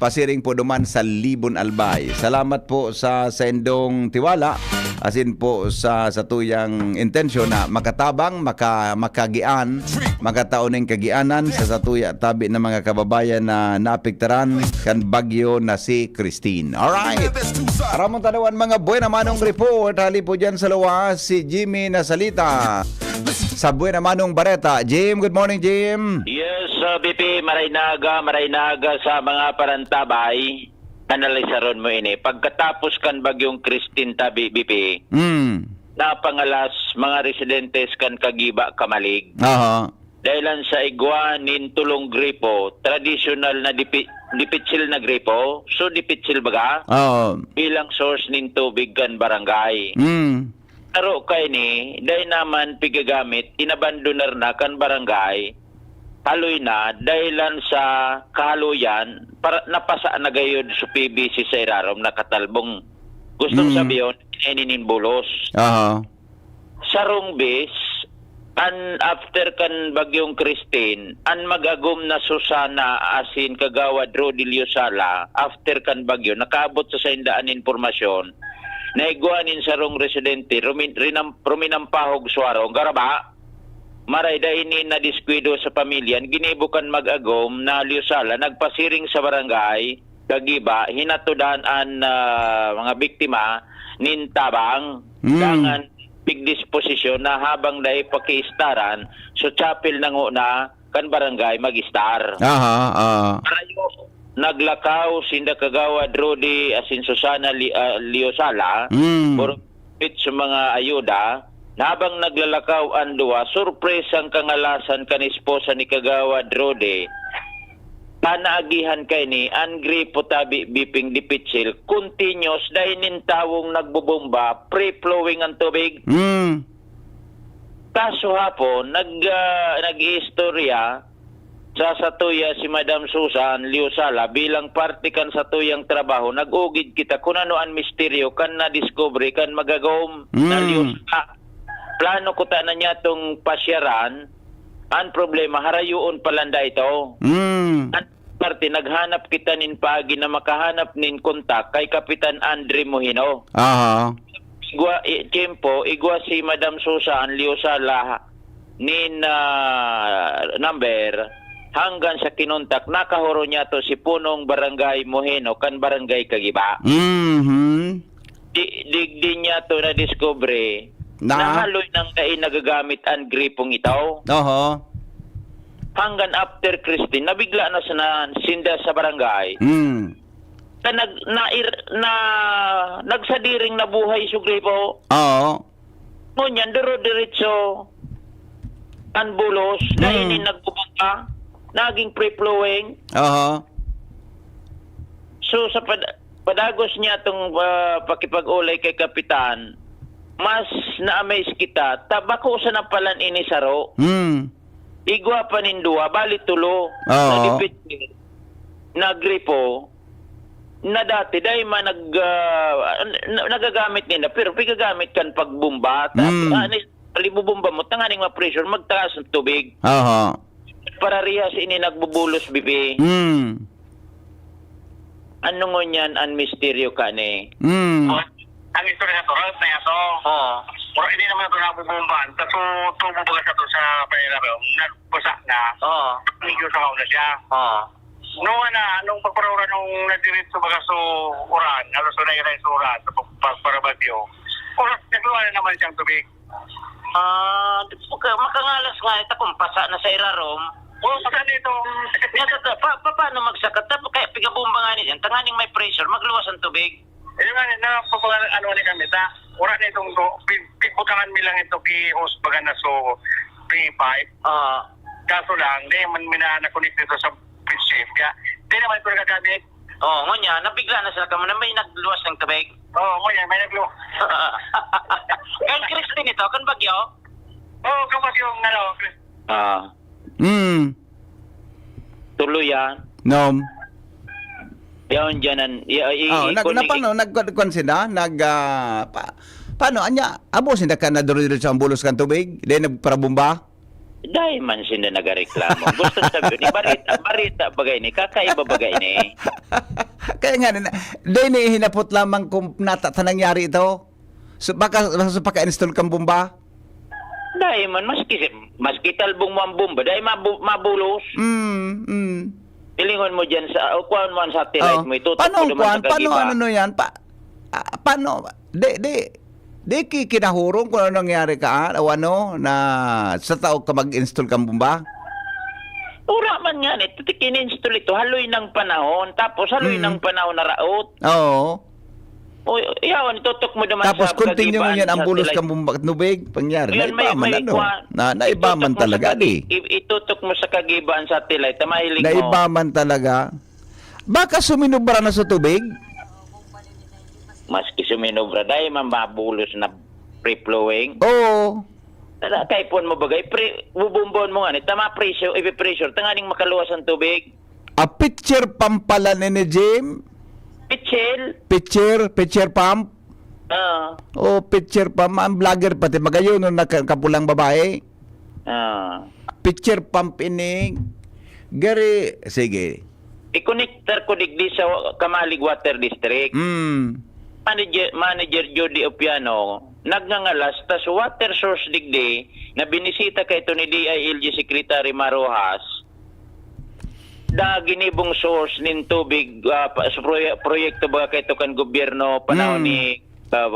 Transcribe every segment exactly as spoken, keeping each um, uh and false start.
pasiring po duman sa Libon Albay. Salamat po sa saindong tiwala, asin po sa satuyang intensyon na makatabang, maka-, makagian, makatao ning kagianan sa satuya tabi na mga kababayan na naapektaran kan bagyo na si Christine. Alright. Aramon tanawan mga buena manong report. Hali po dyan sa luwas, si Jimmy Nasalita. Sa buena manong bareta. Jim, good morning, Jim. Yes, uh, B P, maray na aga, maray na aga sa mga parantabay. Analisaron mo ini. Pagkatapos kan bagyong Christine tabi, B P, Mm. napangalas mga residentes kan Kagiba, Camalig. Aha. Dahilan sa igwa nin tulong gripo, tradisyonal na dipi-, dipitsil na gripo, so dipitsil baga, Oo. bilang source nin tubig kan barangay. Mm. Saro kaini, dai naman pigagamit, inabandonar na kan barangay. Haloy na, dahilan sa kahaloyan, para, napasa na gayod sa P V C sa irarom, nakatalbong. Gustong Mm. sabihon, ini nin bulos. Aha. Sarong bis, an after kan Bagyong Christine, an mag-agom na Susana asin Kagawad Rudy Liosala, after kan bagyo, nakaabot sa saindaan impormasyon, naigwa nin sarong residente, rumin-, rinam-, ruminampahog suwarong, garaba, maray dai nin nadiskwido sa pamilya, an ginibo kan mag-agom na Liosala, nagpasiring sa barangay, Kagiba, hinatodan an, ah, mga biktima nin tabang, Mm. dangan pigdisposisyon na habang dai pakiistaran, so chapel na ngona kan barangay mag-istar. Aha, ah. Parayo, naglakaw sinda Kagawad Rudy asin Susana Li-, ah, Liosala, Mm. puro pit sa mga ayuda, na habang naglalakaw an duwa, sorpresang kangalasan kan esposa ni Kagawad Rudy. Panaagihan kaini, an gripo tabi, biping dipitsil, continuous, dai nin tawong nagbobomba, free flowing an tubig. Mm. Kaso hapon, nag-, ah, nag-iistorya sa satuya si Madam Susan Liosala bilang parte kan satuyang trabaho. Nag-ugid kita kun ano an misteryo kan nadiskubre kan magagom na Mm. Liosala. Plano kuta na niya tong pasyaran. An problema, harayoon pa landa ito. Mm. An parte, naghanap kita nin paagi na makahanap nin kontak kay Kapitan Andre Mohino. Aha. Igwa, i-, tiyempo, igwa si Madam Susan Liosala nin, ah, number, hanggang sa kinontak, nakahuro niya to si punong barangay Moheno kan barangay Kagiba. Mhm. Di, digdi niya to nadiskubre Na? na haloy nang dai nagagamit an gripong ito. Oho. Hanggang after Christine, nabigla na sana sinda sa barangay. Hmm. Na nag-, na, na, nagsadiring nabuhay su gripo. Oo. Ngunyan, duro-diretso an bulos, dahil Mm. ni nagbubog pa, naging free-flowing. Aha. So, sa pad-, padagos niya tong, ah, pakipag-ulay kay Kapitan, mas na-amaze kita, ta bako sana palan ini saro. Mm. Igwa pa nin duwa, bali tulo, Oo. na dipit-, na gripo, na dati, dai man nag-, ah, n-, n-, nagagamit nila, pero pigagamit kan pagbomba. Ta-, Mm. ah, ni-, libubomba mo, tanganing ma-pressure, magtaas ang tubig. Aha. Pararihas ini nagbubulos, bibi. Mm. Ano ngunyan an misteryo kani? Mm. Ang istorya sa Torres na yato. Oo. Pero hindi naman ito nabubombahan. Tapos tubo baga sa to sa pailabang. Nagpasa na. Oo. Medyo sa na siya. Oo. Nung ano, nung pagparura nung nadiritso baga sa uran, halos na iray sa uran, sa pag-, pagparabagyo. Oras, nagluwa na naman siyang tubig. Ah, di po ka, makangalas nga ito kung pasa na sa irarom. Oo, pasa na itong Nga, ta-, ta-, pa, pa, paano magsakat? Tapos kaya pigabomba nga niyan, tanganing may pressure, magluwas ang tubig. Ayun nga, na, pag-, ano ni kami, ta? Wala na itong do-, pi-, piputangan mi lang ito, pi-hose, baga na, so, pi-pipe. Ah. Kaso lang, di man minana-connect dito sa prinsipya. Di naman ito nagagamit. Oo, ngunyan, nabigla na sila kamo na may nagluwas ng tubig. Oo, ngunyan, may nagluwas. Kan Christine ito, kan bagyo? Oo, kan bagyo, ano, Christine. Ah. Mm. Tuloy yan. Nom. Yaon dyan ang, i-, i-, Oh, nag-, ikon-, na, i- paano, nag-, nagkuan sila? Nag, ah, pa-, paano, anya, abo sila ka naduro-duro sa bulos kan tubig? Di nagparabomba? Dai man sinda nagareklamo. Gusto sabihin, ni barita, barita bagay ni, kakaiba bagay ni. Kaya nga, na, dai ni hinapot lamang kung nata ta nangyari ito. So, baka, baka sa paka-install kang bomba? Dai man, maski, maski talbong mo ang bomba, dai mabu, mabulos. Mm, mm. Ilingon mo dyan sa, o kuhaan mo ang satellite Oh. mo, itutok Paano mo naman kuhaan? sa Paano kagiba. Ano yan? Pa, ah, paano? Di, di, di ki-, kinahurong kung ano nangyari ka, ah, o ano, na sa tao ka mag-install kang bomba? Wala man nga, ito, kin-install ito, haloy ng panahon, tapos haloy Mm. ng panahon na raot. Oo. O, yaon, itutok mo naman Tapos sa continue mo kagiba yan, ang ang bulos satellite. kang bomba at tubig, pangyari. Yun, may, Naiba man, may ano? kuwan. Na, naiba Itutok man mo sa talaga, kagi-, di. i-, itutok mo sa kagiba ang satellite, mahiling mo. Naiba man talaga. Baka suminubra na sa tubig? Maski suminubra, dahil man mabulos na free flowing. Oo. Kaipon mo bagay, pre, bubumbon mo nga, ni tama pressure, ipi-pressure, tanganing makaluwas ang tubig. A pitcher pump pala ni, ni Jim. Pitchel, Pitcher, pitcher pump. ah, O pitcher pump. Ang vlogger pati magayon no, naka-, kapulang babae. ah, Pitcher pump ini. Gari, sige. i-connector ko digdi sa Camalig Water District. Mm. Manager, Manager Jody Opiano, nagngangalas tas water source digdi na binisita kay ito ni D I L G Secretary Marojas, da ginibong source nin tubig, ah, pa, sa proye-, proyekto ba kay ito kan gobyerno panahon Mm. ni, ah,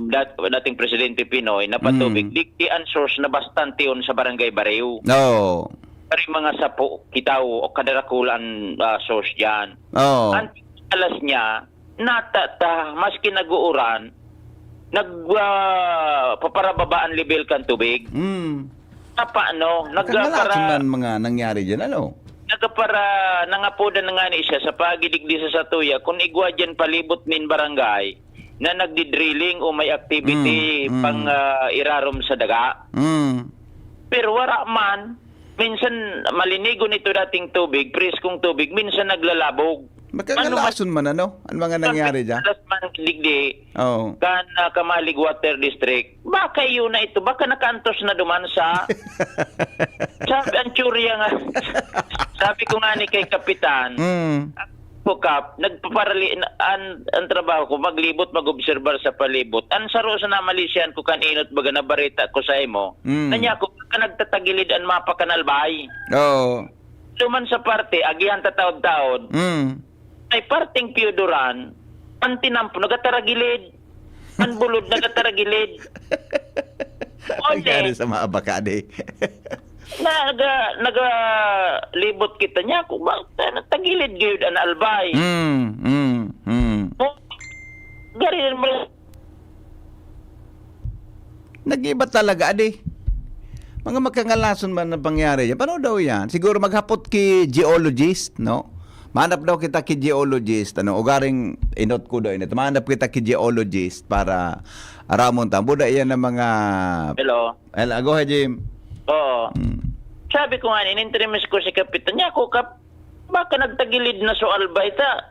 dat-, dating Presidente Pinoy na patubig, Mm. digdi ang source na bastante yun sa Barangay Bareo. Oo. Pero yung mga sapo, kitaw, o kadarakulan, ah, source dyan. Oo. Ang alas niya, nata ta, maski nag-uuran, nag, ah, paparababa ang level kan tubig. Mm. Apa, no? Nag, Kangalason para, man mga nangyari dyan, ano? nagpara, nangapodan na nga ni siya sa pagidigdi sa satuya, kung igwa dyan palibot nin barangay, na nagdi-drilling o may activity Mm, mm. pang, ah, irarom sa daga. Mm. Pero wara man, minsan malinigon ito dating tubig, preskong tubig, minsan naglalabog. Magkangalason man, ano? Ang mga nangyari dyan? Alas man digdi, Oo. kan, ah, Camalig Water District. Baka yun na ito, baka nakaantos na duman sa, sabi, ang teorya nga, sabi ko nga ni kay Kapitan, Mm. ko, Kap, nagpaparali, an, ang trabaho ko, maglibot, mag-obserbar sa palibot. Ang saro sa namalisyan ko kan inot, baga na barita ko sa imo, Mm. nanya ko, ka nagtatagilid ang mapa kan Albay. Oo. Duman sa parte, agihan tataod-taod, Mm. ay parteng piyuduran, ang tinampo, nagataragilid. Ang bulod, nagataragilid. Nangyari sa mga bakadi. Naga, nagalibot kita niya, kung ba, tagilid gayud ang Albay. Mm, mm, mm. Oh, gari mo, Nag-iba talaga, adi. Mga magkangalason man ang pangyari dyan. Paano daw yan? Siguro maghapot ki geologist, no? Manap daw kita ki geologist. Ano, ugaring inot ko daw inot. Manap kita ki geologist para aramon ta. Buda yan ng mga... Hello. Hello, go ahead, Jim. Oo. Mm. Sabi ko nga, in-interview ko si Kapitan. Niya ako, Kap, baka nagtagilid na so Albay ta.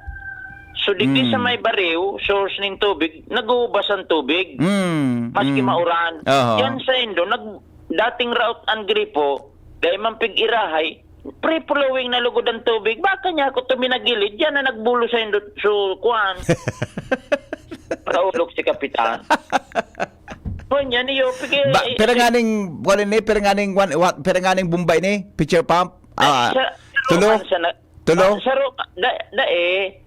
So, digdi Mm. sa may bariw, source ning tubig, nag-uubas ang tubig. Mm, Maski mm. mauran. Aha. Yan sa Indo, nag, dating raot ang gripo, dahil man pig-irahay, free flowing na lugod ang tubig. Baka niya ako tuminagilid, yan na nagbulo sa Indo. So, kuan. Kaulog si Kapitan. Kuan yan, iyo, pigi, Ba, pero nga ning, kuwan ni, pero nga ning, wan- wa- pero nga ning Bombay ni, pitcher pump. Ah, Sa- tulo? Sa na- Tulo? Ah, saro, da, da eh,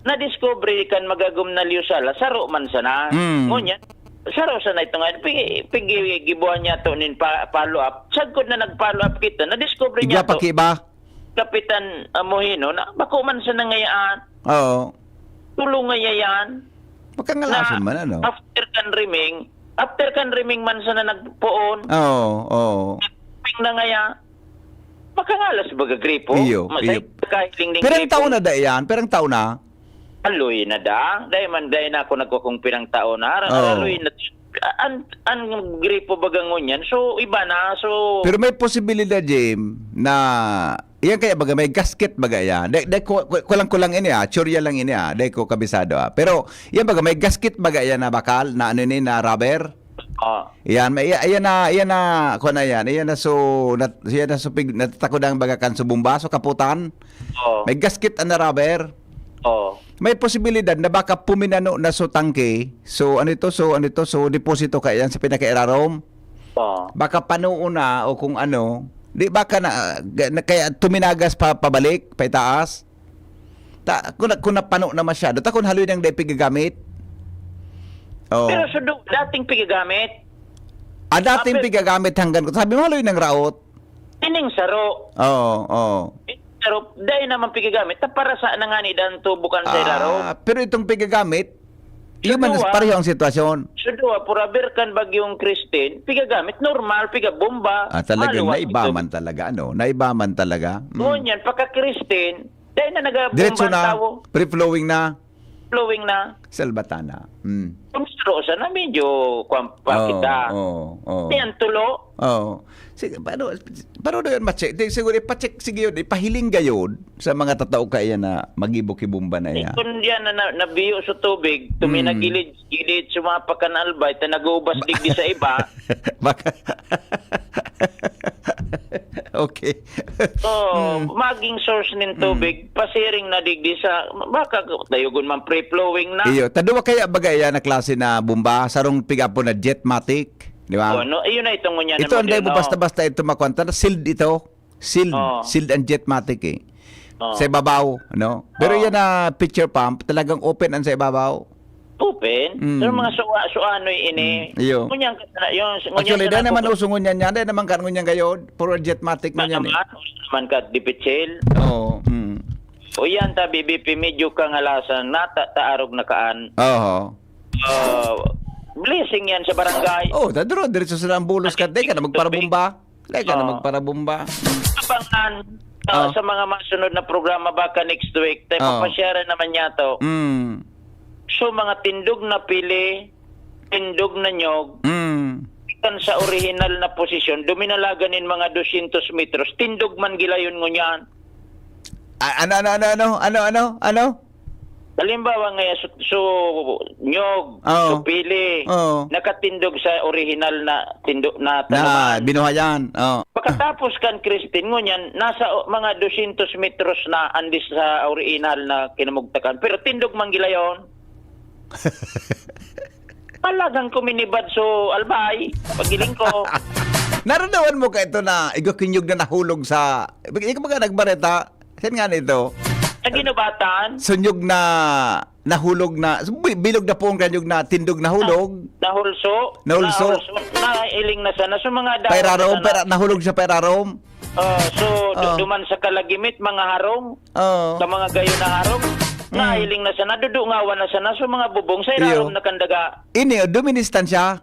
na-discover kan magagom na Liusala, saro man sana. Mm. Ngunyan, saro sana ito nga, pigi, pigi, gibuhan niya to nin pa, follow up. Sagkod na nag-follow up kita, na-discover Igwa niya to, pa ki ba? Kapitan, ah, Mohino, na bako man sana ngayaan. Oo. Tulo ngayaan. Magkangalason Na man, ano? After kan riming, after kan riming man sana nagpoon. Oo, oo. Ping na ngaya. Makangalas baga gripo? Iyo, Masay iyo. kahiling ning Pirang gripo. Taon na da yan? Pirang taon na? Aloy na da. Dahil man, dahil na ako nagkukong pirang taon na. Oo. Aloy na. An, an gripo baga ngunyan. So, iba na. So, Pero may posibilidad, Jim, na yan kaya baga may gasket baga yan. Dahil, dahil ku- ku- kulang-kulang ini ah, teorya lang ini ah, dahil ko kabisado ah. Pero yan baga may gasket baga yan na bakal, na ano ini, na rubber? Ah. Iyan, may iya- iyan na, iyan na, kuwan na yan. Iyan na so, nat, iyan na so pig, natatakod ang baga kan so bomba, so kaputan. Oh. May gasket an na rubber. Oh. May posibilidad na baka puminano na so tangke. So ano ito? So ano ito? So deposito ka yan sa pinakairarom. Oh. Baka panuon na o kung ano. Di baka na, na kaya tuminagas pa pabalik, paitaas. Ta, kung, na- kung napano na masyado, ta kung haloy nang dai pigagamit. Oh. Pero so do, dating pigagamit, Ah, dating Ah, pe- pigagamit hanggang ko. Sabi mo, haloy nang raot. Ining saro. Oo, oo. Ining saro, dai naman pigagamit. Ta para sa na nga ni dan tubo kan sa ilaro. Ah, pero itong pigagamit, yun man, Duwa. Pareho ang sitwasyon. So duwa, purabir kan bagyong Christine, pigagamit, normal, pigabomba. Ah, talaga, Maluwas naiba ito. Man talaga, ano? Naiba man talaga. Mm. Ngunyan, pagka Christine, dai na nagabomba Diretso ang na, tawo. Free flowing na. Flowing na. Salbatana. Mm. Kung saro sana, medyo, kwan pa Oo, kita. oo, oo. Yan, tulo. Oo. Sige, paano, paano na yun ma-check? Di, siguro, ipa-check, sige yun, ipahiling gayod sa mga tatao kaya na magibok-ibomba na iya. Kung yan na, na nabiyo sa tubig, tuminagilid, gilid, sumapak ka na albay, ta nag-uubas digdi sa iba. Baka... okay. So, maging source nin tubig, pasiring na digdi sa, baka tayogon man free-flowing na. Iyo, taduwa kaya bagay yan na klase na bomba, sarong pigapo na jetmatic, di ba? Oh, no, iyon na itong ngunyan Ito, na hindi mo modelo. Basta-basta ito makwanta. Sealed ito. Sealed. Oo. Sealed ang jetmatic eh. Oo. Sa ibabaw, no? Pero Oo. Yan na picture pump, talagang open ang sa ibabaw. Open? Mm. Pero mga suwa, suanoy ini. Mm, iyo. Ngunyan, yung, ngunyan Actually, ka dahil na naman po- uso ngunyan yan, dahil naman kan ngunyan gayod, puro jetmatic Ba ngunyan eh. naman, uso naman ka, dipichil. Oo. Mm. O yan, ta, B B P, medyo kangalasan, nata, taarog na kaan. Oho. Ah, blessing yan sa barangay. Oh, dadro, diretso sila ang bulos ka. Di ka na magparabomba. Di ka na Oo. magparabomba. Abangan, ah, Oh. sa mga masunod na programa baka next week, tayo Oh. papashare naman niya to. Mm. So, mga tindog na pili, tindog na nyog, Mm. kan sa orihinal na posisyon, duminalagan nin mga dosyentos metros, tindog man gilayon ngunyan. Ah, ano, ano, ano, ano, ano, ano, ano? Halimbawa nga, so, so nyog, Oo. so pili, Oo. nakatindog sa orihinal na tindo, na Na tanuman. Binuhayan. Oh. Pagkatapos kan Christine, ngunyan, nasa o, mga dosyentos metros na andis sa orihinal na kinamugtakan. Pero tindog man gilayon. Talagang kuminibad so albay, pagiling ko. Naranawan mo ka ito na igakinyog na nahulog sa... Ikaw ba ka nagbareta? Saan nga nito? Sa ginubatan, Sunyog na nahulog na... bi- Bilog na poong kanyog na tindog na hulog. nahulso. Nahulso. Nahulso. Nailing na sana. So, mga dahon Pairarom, sana. Paira, nahulog sa pairarom. Oh, so, du- Oh. duman sa kalagimit, mga harong. Oh. Sa mga gayon na harong, Mm. nailing na sana, dudungawan na sana. So, mga bubong, sa Iyo. irarom na kandaga. Ini, oh, duministan siya.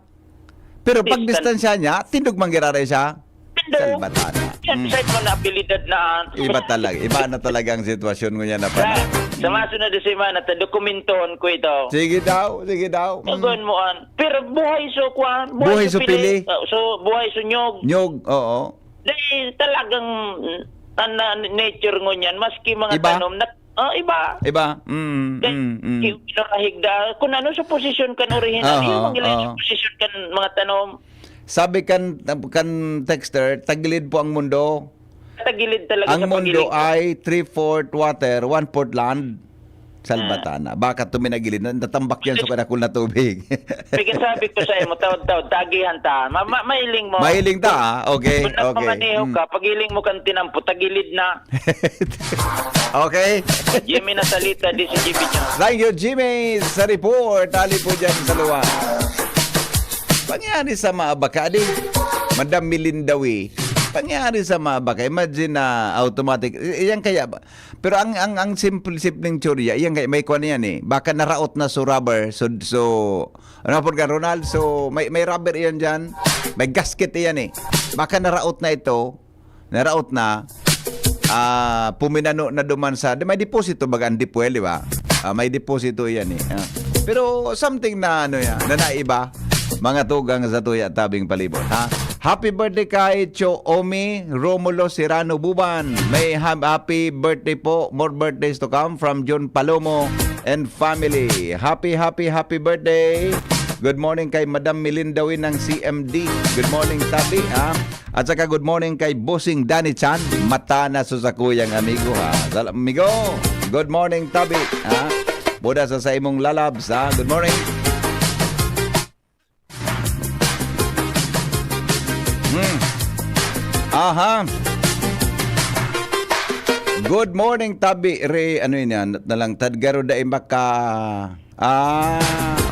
Pero pag Distan- distansya niya, tindog manggirara siya. Tindog. Salbatana. Yan, Mm. sa ito na abilidad na. Iba talaga. Iba na talaga ang sitwasyon ngunyan na Sa, pala. sa masunod na semana, ta dokumentohon ko ito. Sige daw, sige daw. Mm. Tagon mo an. Pero buhay so kwan, Buhay so pili. Uh, so buhay so nyog. Nyog, oo. Dahil talagang mm, an, an, nature ngunyan, maski mga Iba? tanom na, oh, iba. Iba. Mm, Dahil mm, mm. yung pinakahigda, kung ano sa posisyon kan orihinal, Aha, yung ang ilang aha. sa posisyon kan mga tanom. Sabi kan kan texter, tagilid po ang mundo. Tagilid talaga Ang sa mundo pagiling. Ay three-fourth water, one-fourth land. Salbatana. Baka tuminagilid na, natambak yan sa kadakul na tubig. Pagkasabi ko sa imo, taod-taod, tagihan ta. Ma, ma, mailing mo. Mahiling ta, ah. Okay, Kung okay. nagmamaneho Mm. ka, pagiling mo kan tinampo, tagilid na. Okay. Jimmy na salita, di si Jimmy Jones. Thank you, Jimmy, sa report. Ali po dyan sa luwa. Pangyari sa mga baka, di? Madam Milindawi. Pangyari sa mga baka. Imagine na automatic. I- Iyan kaya ba? Pero ang ang ang simple simpleng teorya, iyan kaya may kuwan yan eh. Baka naraot na so rubber. So so ano po ka, Ronald? So may may rubber iyan diyan. May gasket iyan eh. Baka naraot na ito. Naraot na. Ah, puminano na duman sa, di, may deposito baga ang depoy, di ba? Ah, may deposito iyan eh. Ah. Pero something na ano yan, na naiba. Mga tugang sa tuya tabing palibot, ha? Happy birthday kay Cho Omi Romulo Serrano Buban. May ha- happy birthday po. More birthdays to come from John Palomo and family. Happy, happy, happy birthday. Good morning kay Madam Melinda Win ng C M D. Good morning, Tabi, ha? At saka good morning kay Bossing Danny Chan. Mata na sa sakuyang amigo, ha? Sal-, amigo, good morning, Tabi, ha? Buda sa, sa imong lalabs, ha? Good morning. Hmm. Aha. Good morning, Tabi Re. Ano yun yan? Nalangtad garo dai maka... Ah,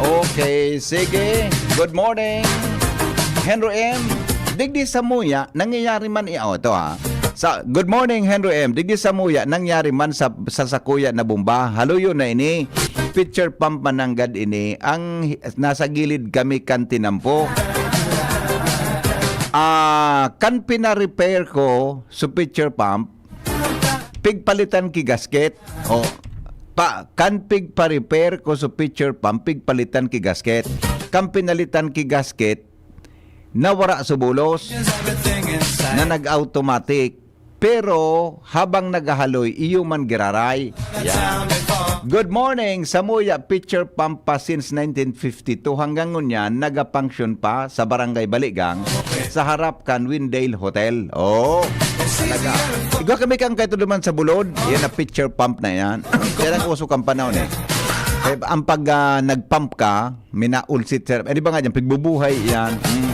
okay. Sige. Good morning, Henry M. Digdi sa muya, nangyayari man i-, oh, ito ha. Sa, good morning, Henry M. Digdi sa muya, nangyari man sa, sa sakuya na bomba. Haluyo na ini. Pitcher pump mananggad ini. Ang hi-, nasa gilid kami kan tinampo. Ah, kan pina-repair ko sa pitcher pump, pigpalitan ki gasket. O, pa, kan pigpa-repair ko sa pitcher pump, pigpalitan ki gasket. Kan pinalitan ki gasket, nawara sa bulos na nag-automatic. Pero habang naghahaloy, iyo man giraray. Yeah. Good morning, Samuya Pitcher Pump pa since nineteen fifty-two hanggang ngunyan, nagafunction pa sa Barangay Baligang, sa harap kan Windale Hotel. Oh, talaga. Igwa kami kang kaito duman sa Bulod. Yan na pitcher pump na yan. Yan ang uso kang panahon eh. Eh, ang pag ah, nag-pump ka, minaulsit, sir. Eh, di ba nga dyan, pigbubuhay yan. Mm.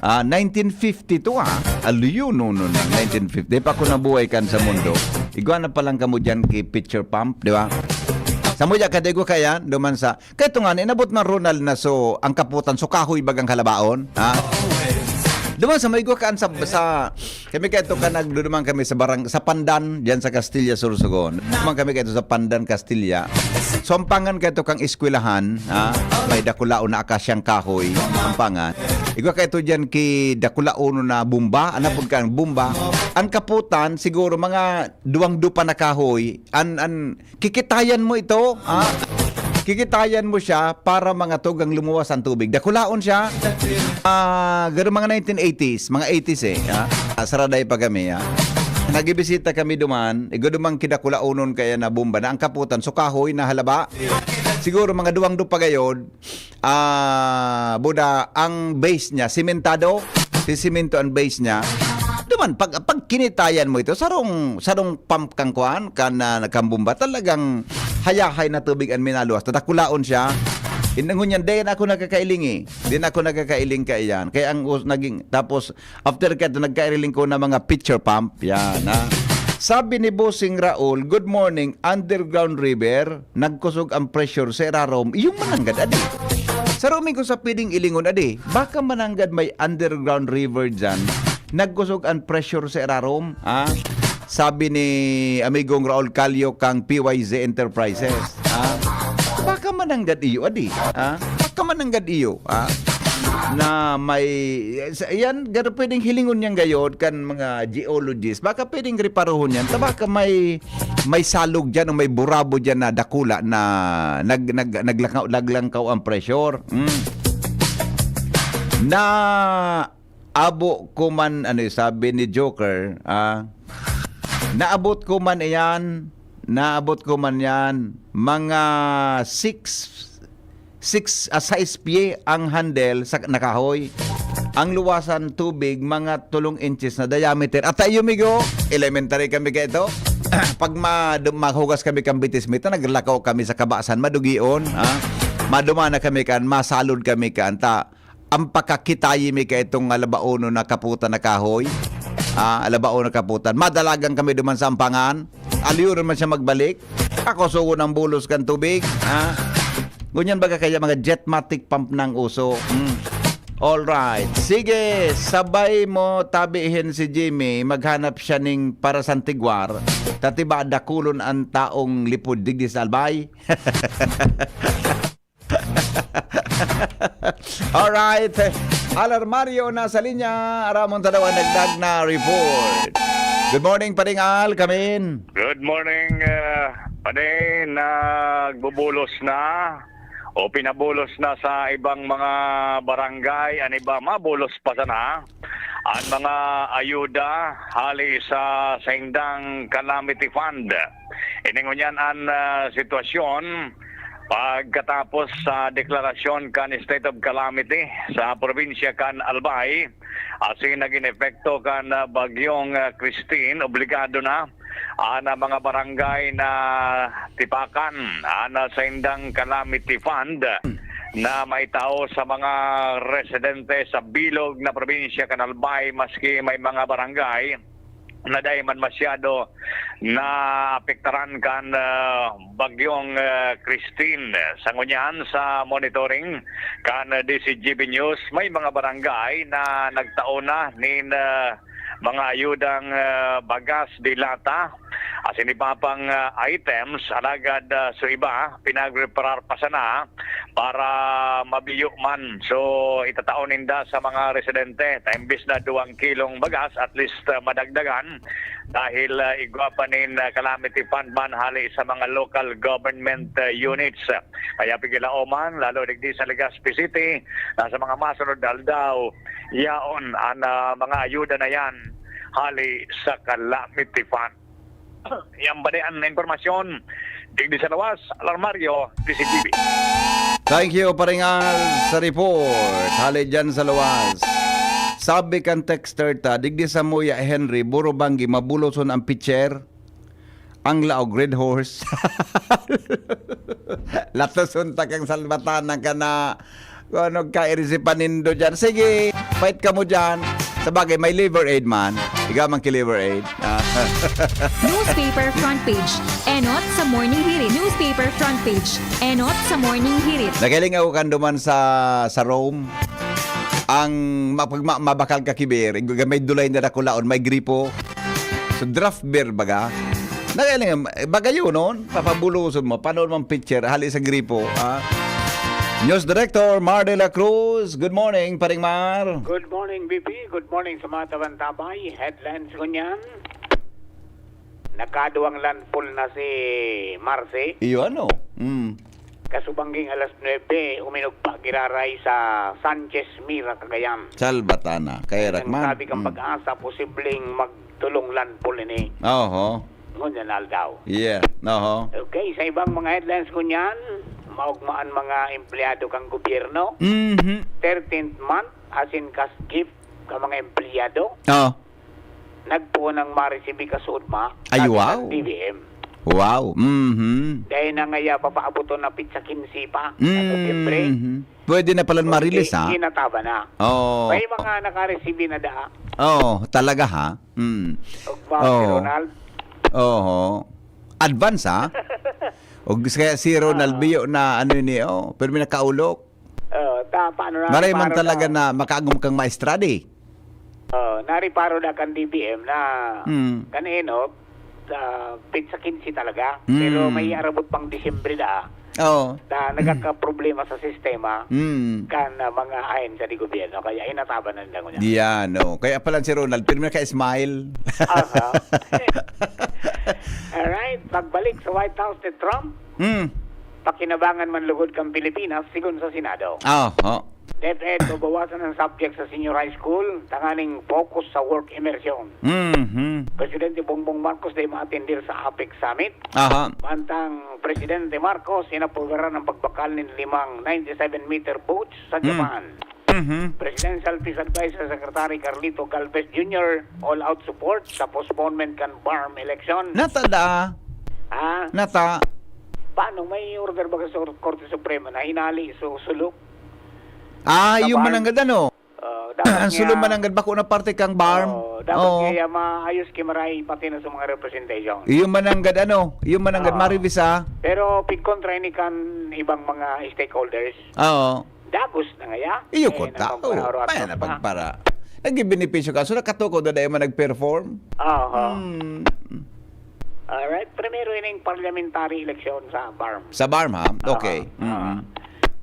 Ah, nineteen fifty-two, ah. Aliyo, no, no, no, nineteen fifty. Di pa ako nabuhay kan sa mundo. Igwa na palang kamo dyan ki pitcher pump, di ba? Sa muya ka, di ko kaya, duman sa... Kaya ito nga, inabot man Ronald na so, ang kaputan, so kahoy bagang halabaon, ha? Duman sa may igwa kaan sa, sa, kami kaya ito ka nagduduman kami sa barang, sa Pandan, dyan sa Castilla, Sorsogon. Duman kami kaya ito sa Pandan, Castilla. So, ang pangan kaya ito kang eskwelahan, ha? May dakulaon na akasyang kahoy, ang pangan. Igwa kaya ito dyan ki dakulaon na bomba, anapod ka ang bomba. Ang kaputan, siguro mga duwang dupa na kahoy, an, an, kikitayan mo ito, ha? Kikitayan mo siya para mga tugang lumuwas ang tubig. Dakulaon siya. Ah, garo mga nineteen eighties, mga eighties eh, ha? Ah, saraday pa kami, ha? Nagibisita kami duman, igwa dumang kidakulaonon kaya na bomba na ang kaputan, so kahoy na halaba. Siguro mga duwang dupa gayod, ah, buda ang base niya, simentado, sisimento ang base niya. Duman, pag, pag kinitayan mo ito, sarong, sarong pump kang kuan, kan, ah, kan bomba, talagang hayahay na tubig ang minaluwas. Tatakulaon siya. Inangon niyan, "Di na ako nagkakailing eh. Di na ako nagkakailing kaiyan." Kaya ang us-, naging, tapos, after ka, nagkailing ko na mga pitcher pump. Yan, ha? Sabi ni Bossing Raul, "Good morning, underground river, nagkusog ang pressure sa irarom." Iyong mananggad, adi. Sa ruming ko sa pwedeng ilingon, adi, baka mananggad may underground river dyan, nagkusog ang pressure sa irarom, ha? Sabi ni amigong Raul Calio kang P Y Z Enterprises, ha? Baka mananggad iyo, adi, ha? Baka mananggad iyo, ha? Na may, sa, yan, garo pwedeng hilingon niyang gayod kan mga geologist. Baka pwedeng reparohon yan. Ta baka may, may salog dyan o may burabo dyan na dakula na nag, nag, naglangkaw, naglangkaw ang pressure. Mm. Na abo ko man, ano yung sabi ni Joker, ah, naabot ko man iyan, naabot ko man yan, mga six, six, ah, sais pye ang handle sa nakahoy. Ang luwasan tubig, mga tulong inches na diameter. At tayo, migo, elementary kami ka ito. Pag ma-, mahugas kami kang bitis, mita, naglakaw kami sa kabasan, madugion, ha? Maduma na kami kan, masalod kami kan, ta, ang pakakitayi mi ka itong alabaono na kaputan na kahoy. Ah, alabaono na kaputan. Madalagan kami duman sa ampangan. Aliyo naman siya magbalik. Ako sugo ng bulos kan tubig. Ah. Ngunyan baga kaya mga jetmatic pump ng uso. Hmm. All right. Sige, sabay mo tabihin si Jimmy. Maghanap siya ning para sa Antigua. Tatiba dakulon ang taong lipod digdi sa Albay. Alright. Alarmario na sa linya. Ramon Tadawan nagdag na report. Good morning, Paring Al. Kamin. Good morning, uh, Pade. Nagbubulos na o pinabulos na sa ibang mga barangay. Ang iba, mabulos pa sana. Ang mga ayuda hali sa saindang calamity fund. Iningon yan ang, ah, sitwasyon Pagkatapos sa deklarasyon kan state of calamity sa probinsya kan Albay, asin nagin epekto kan, ah, Bagyong, ah, Christine, obligado na an, ah, mga barangay na tipakan an, ah, saindang calamity fund na maitao sa mga residente sa bilog na probinsya kan Albay, maski may mga barangay na dai man masyado naapektaran kan, ah, Bagyong, ah, Christine. Sa ngunyan, sa monitoring kan D Z G B News, may mga barangay na nagtao na nin, ah, mga ayudang, ah, bagas, de lata, asin iba pang, ah, items, alagad, ah, sa iba, pinagreparar pa sana para mabiyo man. So, itatao ninda sa mga residente ta imbis na duwang kilong bagas, at least, ah, madagdagan dahil, ah, igwa pa nin, ah, calamity fund man hali sa mga local government, ah, units. Kaya pigilaoman, lalo digdi sa Legazpi City, na sa mga masunod na aldaw, yaon an, ah, mga ayuda na yan hali sa calamity fund. Yan ba di an impormasyon? Digdi sa lawas, Alarmario, D Z G B. Thank you, Paringal, sa report. Hali dyan sa lawas. Sabi kan texter ta, digdi sa Muya Henry, Burubanggi, mabuloson ang pitcher. Ang laog, Red Horse. Latoson ta kang salbatanan ka na. Kung ano ka, irisi panindo dyan. Sige, fight ka mo dyan. Sa bagay, may Liver Aid man. Ikaw man ki Liver Aid. Ah. Newspaper front page. Enot sa Morning Hirit. Newspaper front page. Enot sa Morning Hirit. Nakahiling ako kan duman sa, sa Rome. Ang mapag-, ma-, mabakal ka ki beer, may dulay na dakulaon, may gripo. So, draft beer baga. Nakahiling, baga yun, no? Papabuloson mo, paano naman pitcher, hali sa gripo, ha? News Director Mar de la Cruz, good morning, Paring Mar. Good morning, B P. Good morning sa mga tabantabay. Headlines ko niyan. Nakaduwang landfall na si Marcy. Iyo, ano? Mm. Kasubangging alas nuebe, uminugpa giraray sa Sanchez Mira, Cagayan. Salbatana. Kaya Ang rakman. sabi kang Mm. pag-asa, posibleng magtulong landfall ini. Oho. Ngunyan na aldaw. Yeah. Oho. Okay, sa ibang mga headlines ko niyan, maugmaan mga empleyado kang gobyerno. Mhm. Thirteenth month, as in cash gift ka mga empleyado. Oh. Nagpoon ang maresibi kasuodma, Ay, sabi wow. ng D B M. Wow. Mhm. Dahil na ngaya papaaboton na pitsa kinse pa, sa Mhm. Nobyembre. Pwede na palan Pwede, marilis, ha? inataba na. Oo. May mga nakaresibi na daa. Oo, talaga, ha? Mm. Ugma, Oo. si Ronald. Oo. Advance, ha? O kaya si Ronald Ah. Biyo na ano ini, oh, pero may nakaulok. Oh, ta-, paano na, Maray man paano talaga na? na makaagom kang maestra, di? Oh, nariparo na kan D B M na Mm. kan enot, sa petsa kinse talaga. Mm. Pero may arabot pang Disyembre na, Oo. na nagkakaproblema sa sistema Mm. kan, ah, mga ahensya de gobyerno. Kaya inataban na nila ngunyan. Yan, oh. Kaya pala si Ronald, pirmi ka-smile. Aha. Alright, pagbalik sa White House ni Trump, Mm. pakinabangan man lugod kan Pilipinas, sigon sa Senado. Ah, oh. DepEd, babawasan ang subject sa senior high school, tanganing focus sa work immersion. Mhm. Presidente Bongbong Marcos dai maatender sa APEC Summit. Aha. Mantang Presidente Marcos, inaprubaran ang pagbakal nin limang ninety-seven meter boats sa Mm. Japan. Mhm. Presidential Peace Advisor Secretary Carlito Galvez Junior, all out support sa postponement kan BARMM election. Nata da. Ah? Nata. Paano? May order ba sa Korte Suprema na hinali su-, sulok? Ah, Sa yung BARMM? mananggad ano? Oh, dapat Ang sulong nga mananggad, bako na parte kang BARMM. Oh, dapat Oo. nga, ah, maayos ki maray pati na sa mga representation. Yung mananggad ano? Yung mananggad Oo. maribis, ah. Pero pigkontra ini kan ibang mga stakeholders. Oo. Dagos na ngaya. Iyo Eh, ko tao. nagpapararuhat Kaya na na. pagpara. Naging benepisyo ka. So, nakatukod na dahil man nag-perform? Aha. Hmm. Alright. Primero ining parliamentary election sa BARMM. Sa BARMM, ha? Aha. Okay. Mm. Aha.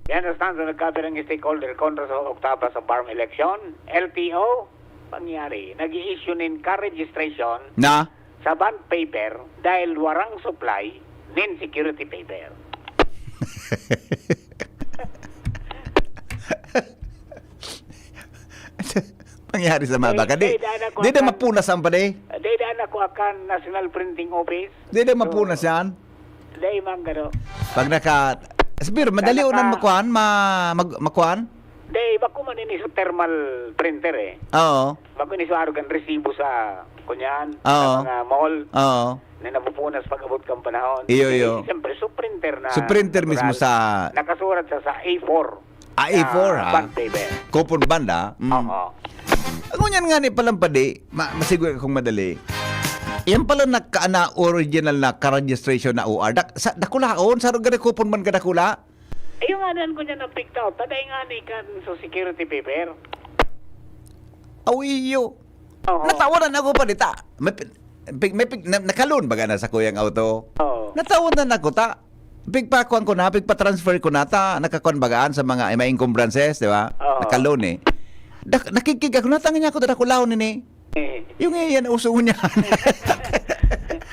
Yan, understand, so nagkabirang stakeholder kontra sa oktaba sa BARMM election. L T O, pangyari, nag-i-issue nin car registration Na? sa bond paper dahil warang supply nin security paper. Nangyari sa mga Day, baka, di, day, daan ako di na akan, mapunas ang pade. Day, daan ako akan National Printing Office. Di, di So, mapunas yan. Day, mang gano. Pag naka, Sir, madali Sana unan ka- makuan, ma-, mag-, makuan? Di, bako man ini sa thermal printer eh. Oo. Bako ini sa arugan resibo sa kunyan, Oo. sa mga mall. Oo. Na napupunas pag-abot kang panahon. Iyo, iyo. Siyempre, so printer na. So printer mismo natural. Sa Nakasurat sa, sa A four. Ah, A four, ah. Bond paper. Coupon bond, ah. Mm. Oo. Ngunyan nga ni palang padi, ma-, masiguro akong madali. Yan pala nagka-, na original na ka-registration na O R. Dak-, sa, dakulaon, sa gani coupon bond ka dakula? Ayun nga, nan ko niya napigtaw. Taday nga ni kan so security paper. Aw, iyo. Oo. Natawanan ako pa dita. May, pig-, may, pig-, na, nakalon baga na sa kuyang auto. Oo. Natawanan ako ta. Pigpakuan ko na, pigpa-transfer ko na ta. Nakakuan bagaan sa mga, may encumbrances, di ba? Oo. Nakalon eh. Dak-, nakikig ako, natanga niya ako, dakulahon nini. Eh. Yung eh, yan, uso niya.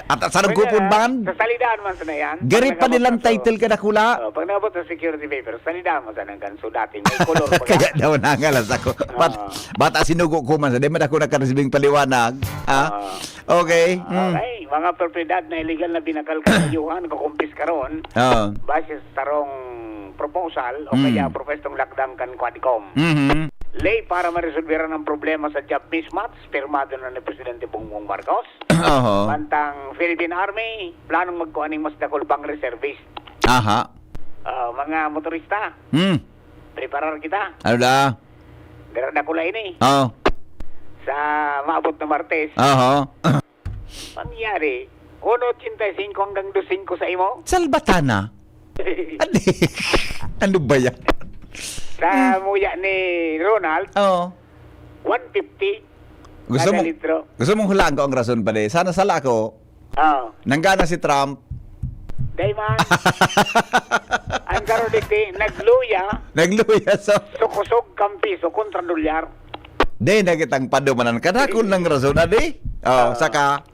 At sa Pwede coupon na. Bond? Sa salidaan man sa na yan. Gari Pag pa nilang nagabot na sa title ka dakula. Oh, pag naabot sa security paper, salidaan mo sa nanggan. So, dati may color pa Kaya yan. Daw nangalas ako. Bat, Oo. Bata sinugo ko man sa, di man ako nakaresibing paliwanag. Ha? Oo. Okay. Mm. Okay. Mga propiedad na illegal na binakal ka sa Yuhan, kukumpis ka ron. Oo. Base sa tarong proposal o Mm. kaya propuestong lakdang kan Quadcom. Mhm. Ley para maresolbera ang problema sa job mismatch, pirmado na ni Presidente Bongbong Marcos. Oho. Mantang Philippine Army, planong magkuha ning mas dakul pang reservist. Aha. Ah, mga motorista, Hmm. preparar kita. Ano da? Dara dakula ini. Oo. Sa maabot na Martes. Oho. Pangyari, uno ochenta y cinco hanggang dos singko sa imo? Salbatana. Adi. Ano ba yan? Sa muya ni Ronald, Oo. One fifty Gusto kada mo, litro. Gusto mong hulaan ko ang rason pa di? Sana sala ko. Oo. Nanggana si Trump. Dai man. Ang karon digdi, nagluya. Nagluya sa Sukusog kampiso kontra dolyar. Di na kitang padumanan. Kadakol ng rason, adi? Oh, Oo. Saka,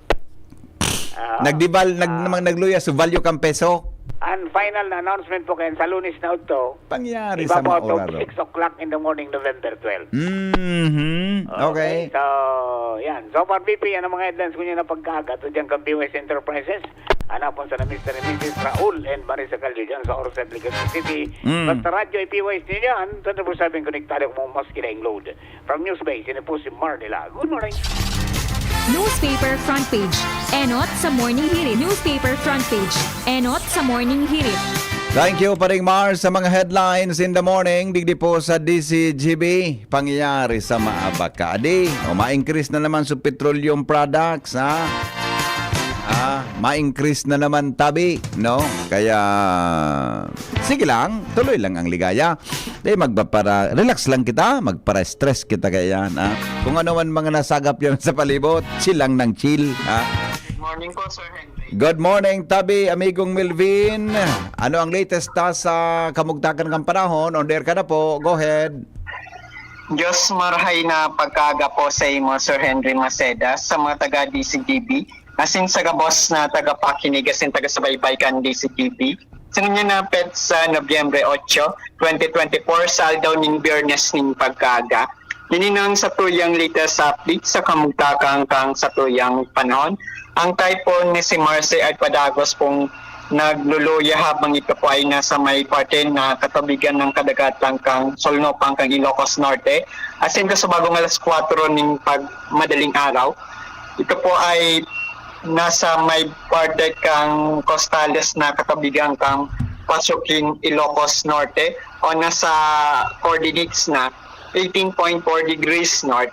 Ah, nagdibal, nag-, ah. Namang nagluya sa value kang peso. Ang final na announcement po kayan sa Lunes na udto. Pangyari sa Ibabaw maura, to, no? Six o'clock in the morning, November twelve. Mhm. Okay. Okay. So, yan. So, far, B P, yan ang mga headlines ko niya na pagkaaga. Ito dyan kang B Y S Enterprises. Hanapon sa na Mister and Missus Raul and Marisa Caldo dyan sa Orosep, Legazpi City. Mm. Basta radyo, i-P Y S niyo yan. Tanda po sabing konektado kung mas kinaing load. From Newsbase, ini po si Marnila. Good morning. Newspaper front page. Enot sa Morning Hirit. Newspaper front page. Enot sa Morning Hirit. Thank you, Paring Mars, sa mga headlines in the morning. Digdi po sa D C G B, pangyayari sa Maabaca. Adi, o ma-increase na naman sa petroleum products, ha? Ah, ma-increase na naman tabi, no? Kaya, sige lang, tuloy lang ang ligaya. Di, magpapara-, relax lang kita, magpara-stress kita kaya yan, ha? Kung ano man mga nasagap yan sa palibot, chill lang ng chill, ha? Good morning po, Sir Henry. Good morning, tabi, amigong Melvin. Ano ang latest ta sa kamugtakan ng panahon? On air ka na po. Go ahead. Diyos marhay na pagkaaga po sa imo, Sir Henry Maceda, sa mga taga D C G B, asin sa gabos na tagapakinig asin tagasubaybay kan D C G B. Sa ngunyan na petsa, Nobyembre otso, twenty twenty-four, sa aldaw nin Biyernes nin pagkaaga. Ini nang satuyang latest update sa kamugtakan kan satuyang panahon. Ang typhoon ni si Marcy ay padagos pong nagluluya habang ito po ay nasa may parte na katubigan ng kadagatan kan Solnopan kan Ilocos Norte. Asin kasubagong alas kwatro nin pag-, madaling araw, ito po ay nasa may parte kan costales na katubigan kan Pasukin, Ilocos Norte, o nasa coordinates na eighteen point four degrees north,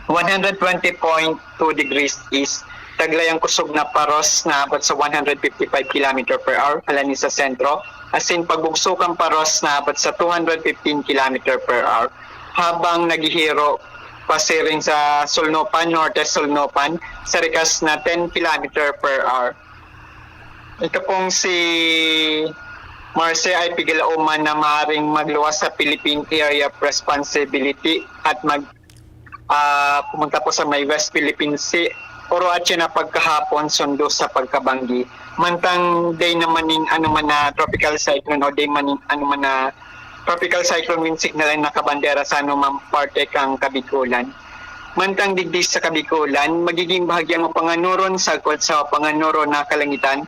one hundred twenty point two degrees east. Taglay ang kusog na paros na abot sa one hundred fifty-five kilometer per hour, halani sa sentro, asin pagbugso kan paros na abot sa two hundred fifteen kilometer per hour, habang naghihiro pasiring sa Solnopan, Norte Solnopan, sa rikas na ten kilometer per hour. Ito pong si Marcy ay pigilauman na maaaring magluwas sa Philippine Area of Responsibility at mag, ah, pumunta po sa may West Philippine Sea. Oro at siya na pagkahapon sundo sa pagkabanggi. Mantang day naman ning ano man na tropical cyclone o day man ning ano man na tropical cyclone wind signal ang nakabandera sa anumang parte kang Kabikulan. Mantang digdi sa Kabikulan, magiging bahagya ang panganuron sagkod sa panganuro na kalangitan.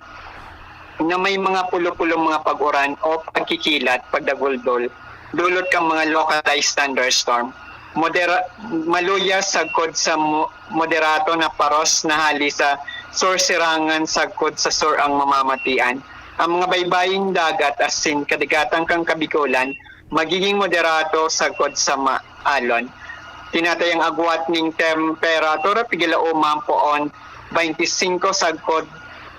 na may mga pulo-pulong mga pag-uran o pagkikilat, pagdaguldol, dulot kan mga localized thunderstorm. Modera-, maluya sagkod sa mo-, moderato na paros na hali sa sur-sirangan sagkod sa sur ang mamamatian. Ang mga baybaying dagat asin kadagatan kan Kabikolan magiging moderato sagkod sa maalon. Tinatayang agwat ning temperatura pigalaoman poon twenty-five sagkod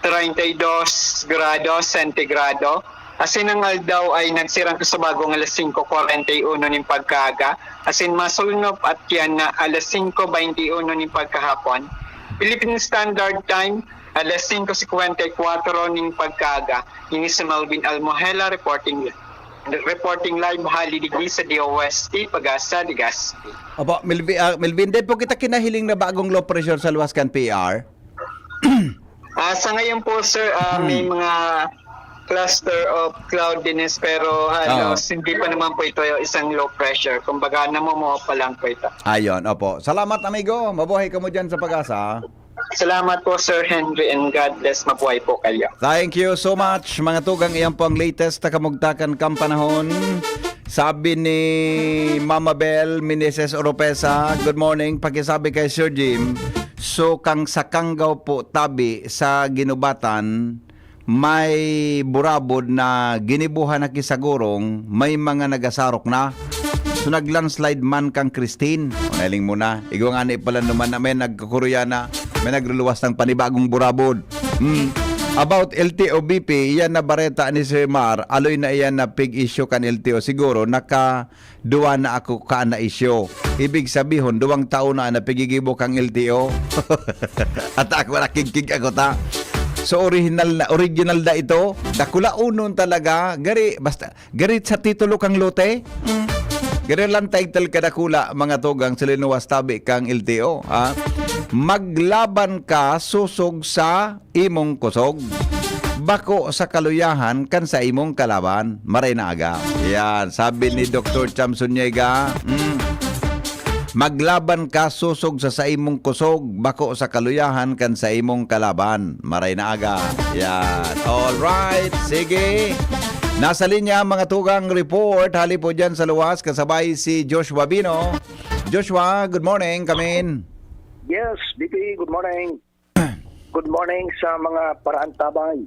treinta y dos grado sentigrado. Asin ang aldaw ay nagsirang sa bagong alas singko kwarenta y uno nin pagkaaga, asin masulnop at kiyan na alas singko baynte y uno nin pagkahapon. Philippine Standard Time, alas singko singkwenta y kwatro nin pagkaaga. Ini si Melvin Almohela reporting, reporting live hali digdi sa D O S T, Pagasa, Legazpi. Opo, Melvin, ah, Melvin, dai po kita kinahiling na bagong low pressure sa luwas kan P R? Ah, sa ngayon po, sir, ah, may Hmm. mga cluster of cloudiness pero halos Ah. hindi pa naman po ito yung isang low pressure. Kumbaga, namumuo pa lang po ito. Ayun, opo. Salamat, amigo. Mabuhay kamo dyan sa Pagasa. Salamat po, Sir Henry, and God bless. Mabuhay po kayo. Thank you so much, mga tugang. Iyan po ang latest na kamugtakan kan panahon. Sabi ni Mama Bel Meneses Oropesa, "Good morning, pakisabi kay Sir Jim, so kang sa Kanggaw po tabi sa Ginubatan, may burabod na ginibuhan na kisagurong, may mga nagasarok na. So nag-landslide man kang Christine." O, nailing mo na. Igwa nga ni pala naman na may nagkukuruya na, may nagluluwas ng panibagong burabod. Hmm. About L T O B P, iyan na bareta ni Sir Mar, aloy na iyan na pig-issue kan L T O. Siguro, naka duwa na ako ka na isyu. Ibig sabihon, duwang taon na na pigigibo kang L T O. At ako nakigkig ako ta. So, original na, original na ito. Dakula unon talaga. Gari, basta, gari sa titulo kang lote. Hmm. Gari lang title ka dakula, mga tugang sa linuwas tabi kang L T O. Ha? Maglaban ka susog sa imong kusog. Bako sa kaluyahan kan sa imong kalaban. Maray na aga. Yan, sabi ni Doktor Cham Zuniga, mm, "Maglaban ka susog sa, sa imong kusog, bako sa kaluyahan kan sa imong kalaban." Maray na aga. Yan. All right. Sige. Nasa linya, mga tugang report. Hali po dyan sa luwas, kasabay si Joshua Bino. Joshua, good morning. Come in. Yes, B P, good morning. Good morning sa mga paraantabay.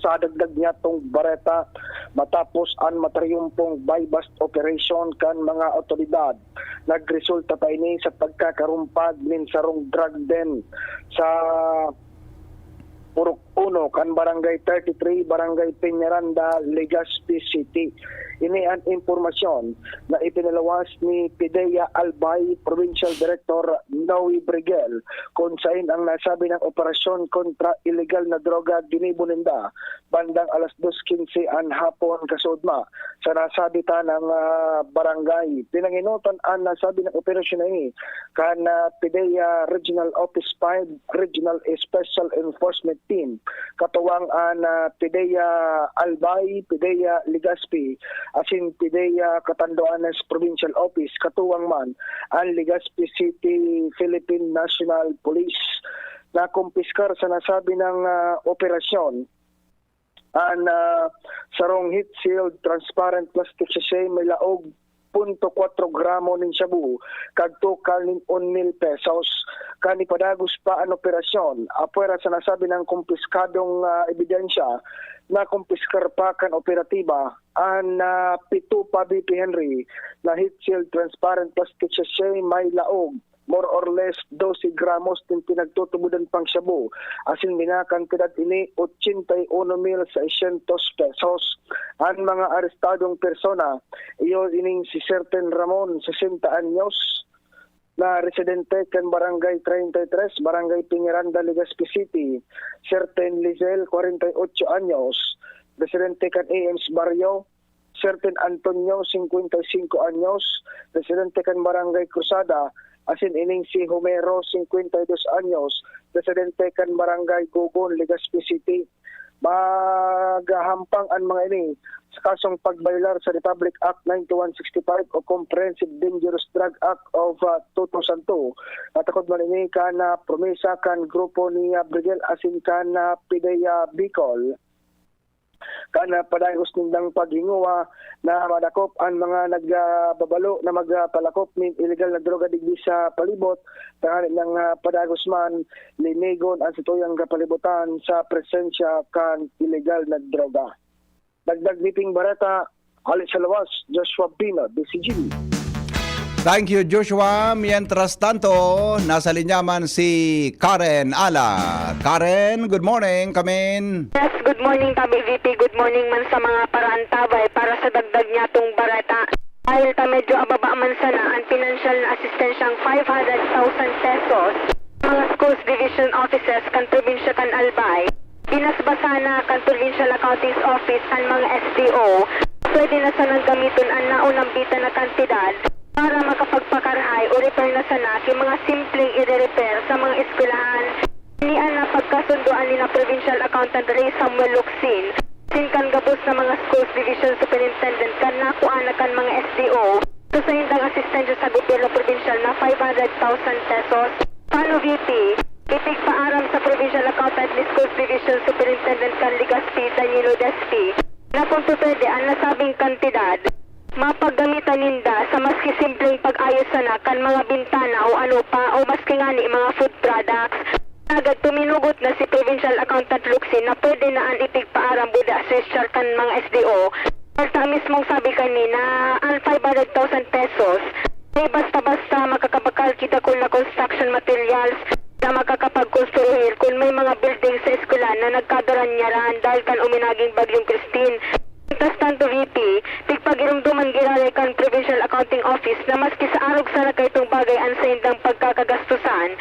Sa dagdag niya tong bareta, matapos an matriyumpong buy-bust operation kan mga awtoridad, nagresulta pa ini sa pagkakarumpag nin sarong drug den sa Purok Uno kan Barangay thirty-three, Barangay Peñaranda, Legazpi City. Ini an impormasyon na ipinaluwas ni PDEA Albay Provincial Director Noe Briguel, kun sain ang nasabi nang operasyon kontra iligal na droga ginibo ninda bandang alas dos quince an hapon kasuodma sa nasabi ta ng, ah, barangay. Pinanginutan an nasabi ng operasyon na ini kan, ah, PDEA Regional Office five Regional Special Enforcement Team, katuwang an, ah, PDEA Albay, PDEA Legazpi, asin PDEA Catanduanes Provincial Office, katuwang man an Legazpi City Philippine National Police. Nakumpiskar sa nasabi ng, ah, operasyon an, ah, sarong heat-sealed transparent plastic sachet may laog punto kwatro gramo nin shabu, kag tukal nin un mil pesos. Kan ipadagos pa an operasyon, apwera sa nasabi ng kumpiskadong, ah, ebidensya, nakumpiskar pa kan operatiba an, ah, pito pa, B P Henry, na heat-sealed transparent plastic sachet may laog, more or less, dose gramos nin pinagtutubodan pang shabu, asin minakantidad ini ochenta y uno mil seiscientos pesos. An mga arestadong persona, iyo ining si Serten Ramon, sesenta anyos, na residente kan Barangay treinta y tres, Barangay Peñaranda, Legazpi City, Serten Lizel, kwarenta y ocho anyos, residente kan A M's Barrio, Serten Antonio, singkwenta y singko anyos, residente kan Barangay Cruzada, asin ining si Homero, singkwenta y dos anyos, residente kan Barangay Gogon, Legazpi City. Maghahampang an mga ini sa kasong pagbayolar sa Republic Act ninety-one sixty-five o Comprehensive Dangerous Drug Act of, ah, two thousand two. Natakod man ini kan, ah, promesa kan grupo ni, ah, Brigel asin kan, ah, PDEA Bicol. kan, ah, padagos nindang paghingowa na madakop an mga nagbabalo na magpalakop nin iligal na droga digdi sa palibot, tanganing, ah, padagos man linigon an satuyang kapalibutan sa presensya kan iligal na droga. Dagdag nitong bareta, hale sa lawas, Joshua Pino, D C G B. Thank you, Joshua. Mientras tanto, nasa linya man si Karen Ala. Karen, good morning. Come in. Yes, good morning, Tabi V P. Good morning man sa mga paraantabay para sa dagdag niyatong bareta. Dahil ta medyo ababa man sana ang pinansyal na asistensyang five hundred thousand pesos, mga schools division offices kan probinsya kan Albay, binasbasa na kan Provincial Accounting Office an mga S D O. Pwede na sanang gamiton an naunang bita na kantidad para makapagpakarhay o repair na sana ki mga simpleng ire-repair sa mga eskwelahan. Ini an napagkasundoan ni na Provincial Accountant Ray Samuel Locsin sin kan gabos na mga schools division superintendent kan nakuha na kan mga S D O sa saindang asistensya sa gobyerno probinsyal na five hundred thousand pesos. Paano V P? Ipigpaaram sa Provincial Accountant ni Schools Division Superintendent kan Legazpi, Danilo Despi, na kung pwede, ang nasabing kantidad mapaggamitan ninda sa maski simpleng pag-ayos sana kan mga bintana o ano pa, o maski ngani mga food products. Agad tuminugot na si Provincial Accountant Locsin na pwede na an ipigpaaram buda sa S H R kan mga S D O. Basta mismong sabi kanina, ang five hundred thousand pesos, di basta-basta makakabakal ki dakul na construction materials na makakapagkonstruir kun may mga building sa eskwela na nagkadaranyaran dahil kan uminaging Bagyong Christine. Mientras tanto, V P, pigpagirumdoman giraray kan Provincial Accounting Office na maski sa arog sana kaitong bagay an saindang pagkakagastusan,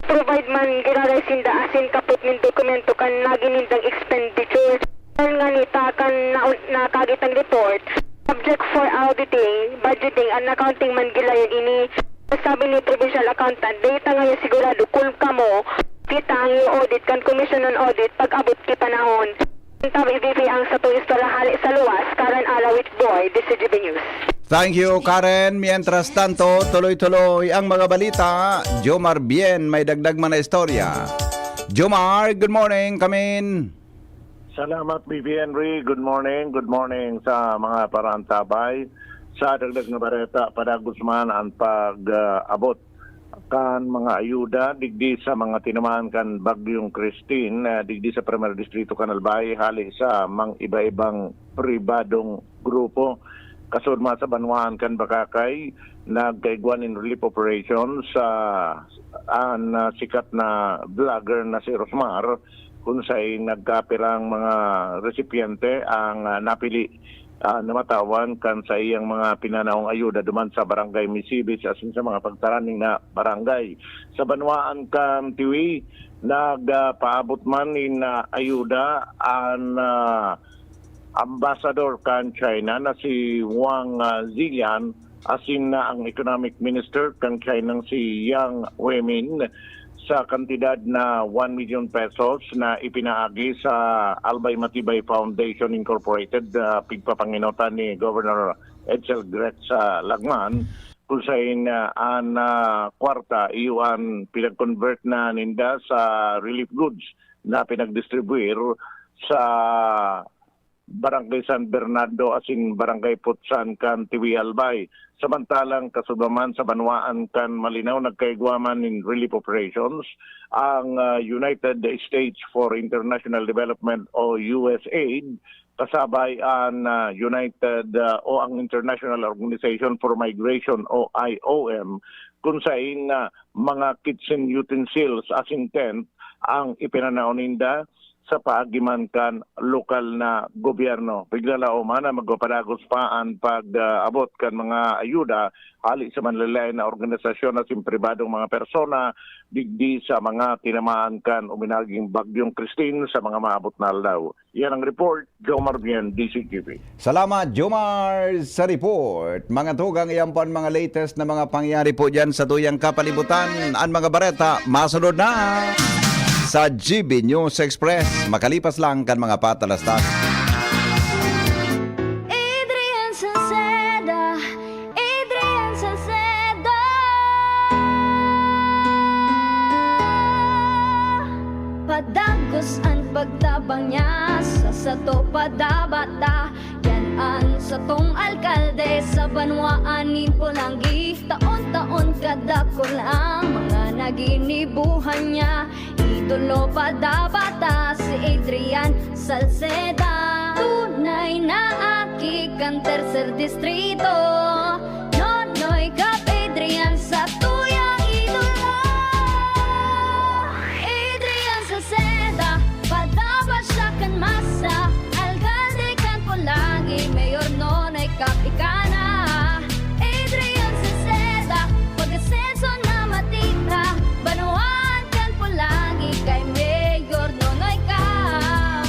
provide man giraray sinda asin kapot nin dokumento kan nagin nindang expenditure. Dahil ngani ta kan na, nakagitang report, subject for auditing, budgeting, and accounting man gilayon ini. Sabi ni Provincial Accountant, data ngayon sigurado kung kamo, kita ang i-audit kan Commission on Audit pag-abot ki panahon. Tabi V P ang satong istorya hale sa luwas, Karen Alawit Boy, D C G B News. Thank you, Karen. Mientras tanto, tuloy-tuloy ang mga balita. Jomar Bien, may dagdag man na istorya. Jomar, good morning. Come in. Salamat, B P Henry. Good morning. Good morning sa mga paraantabay. Sa dagdag na bareta, padagos man ang pag-abot kan mga ayuda digdi sa mga tinamaan kan Bagyong Christine, ah, digdi sa Primer Distrito kan Albay, hali sa mang iba-ibang pribadong grupo. Kasod man sa banwaan kan Bakakay, nagkaigwa nin relief operation sa an ah, sikat na vlogger na si Rosmar, kun saen nagkapirang mga resipyente ang ah, napili ah, na matawan kan saiyang mga pinanaong ayuda duman sa Barangay Misibis asin sa mga pagtaran nin na barangay. Sa banwaan kan Tiwi, nagpaabot man nin ah, ayuda an ah, ambassador kan China na si Wang ah, Zilian asin na ang economic minister kan China si Yang Wemin sa kantidad na one million pesos na ipinaagi sa Albay Matibay Foundation Incorporated, ah, pigpapangenotan ni Governor Edsel Grech sa Lagman, kung saen ah, an ah, kwarta iyo an pinag-convert na ninda sa relief goods na pinagdistribuir sa Barangay San Bernardo asin Barangay Putsan kan Tiwi Albay. Samantalang kasubaman sa banwaan kan Malinao, nagkaigwa man nin relief operations ang ah, United States for International Development o U S aid, kasabay an ah, United ah, o ang International Organization for Migration o I O M, kun saen ah, mga kitchen utensils asin tent ang ipinanao ninda sa paagi man kan lokal na gobyerno. Piglalaoman na magpapadagos pa an pag-abot kan mga ayuda hali sa manlalain na organisasyon asin pribadong mga persona digdi sa mga tinamaan kan uminaging Bagyong Christine sa mga maabot na aldaw. Yan ang report, Jomar Bien, D C G B. Salamat, Jomar, sa report. Mga tugang, iyan po ang mga latest na mga pangyayari po dyan sa tuyang kapalibutan. Ang mga bareta, masunod na sa G B News Express. Makalipas lang kan mga patalastas. Adrian Salceda, Adrian Salceda. Padagos an pagta Abang niya sa sato padabata, yan an satong alkalde sa banwaan nin Polangui. Taon-taon kadakul ang mga naginibuhan niya. Idolo padabata si Adrian Salceda. Tunay na aki kan Tercer Distrito. Nonoy Cap Adrian sa tuyang idolo. Adrian Salceda, padaba siya kan masa. Alkalde kan Polangui, Mayor Nonoy Cap ika na. Adrian Salceda, pag-asenso na matita. Banwaan kan Polangui kay Mayor Nonoy Cap.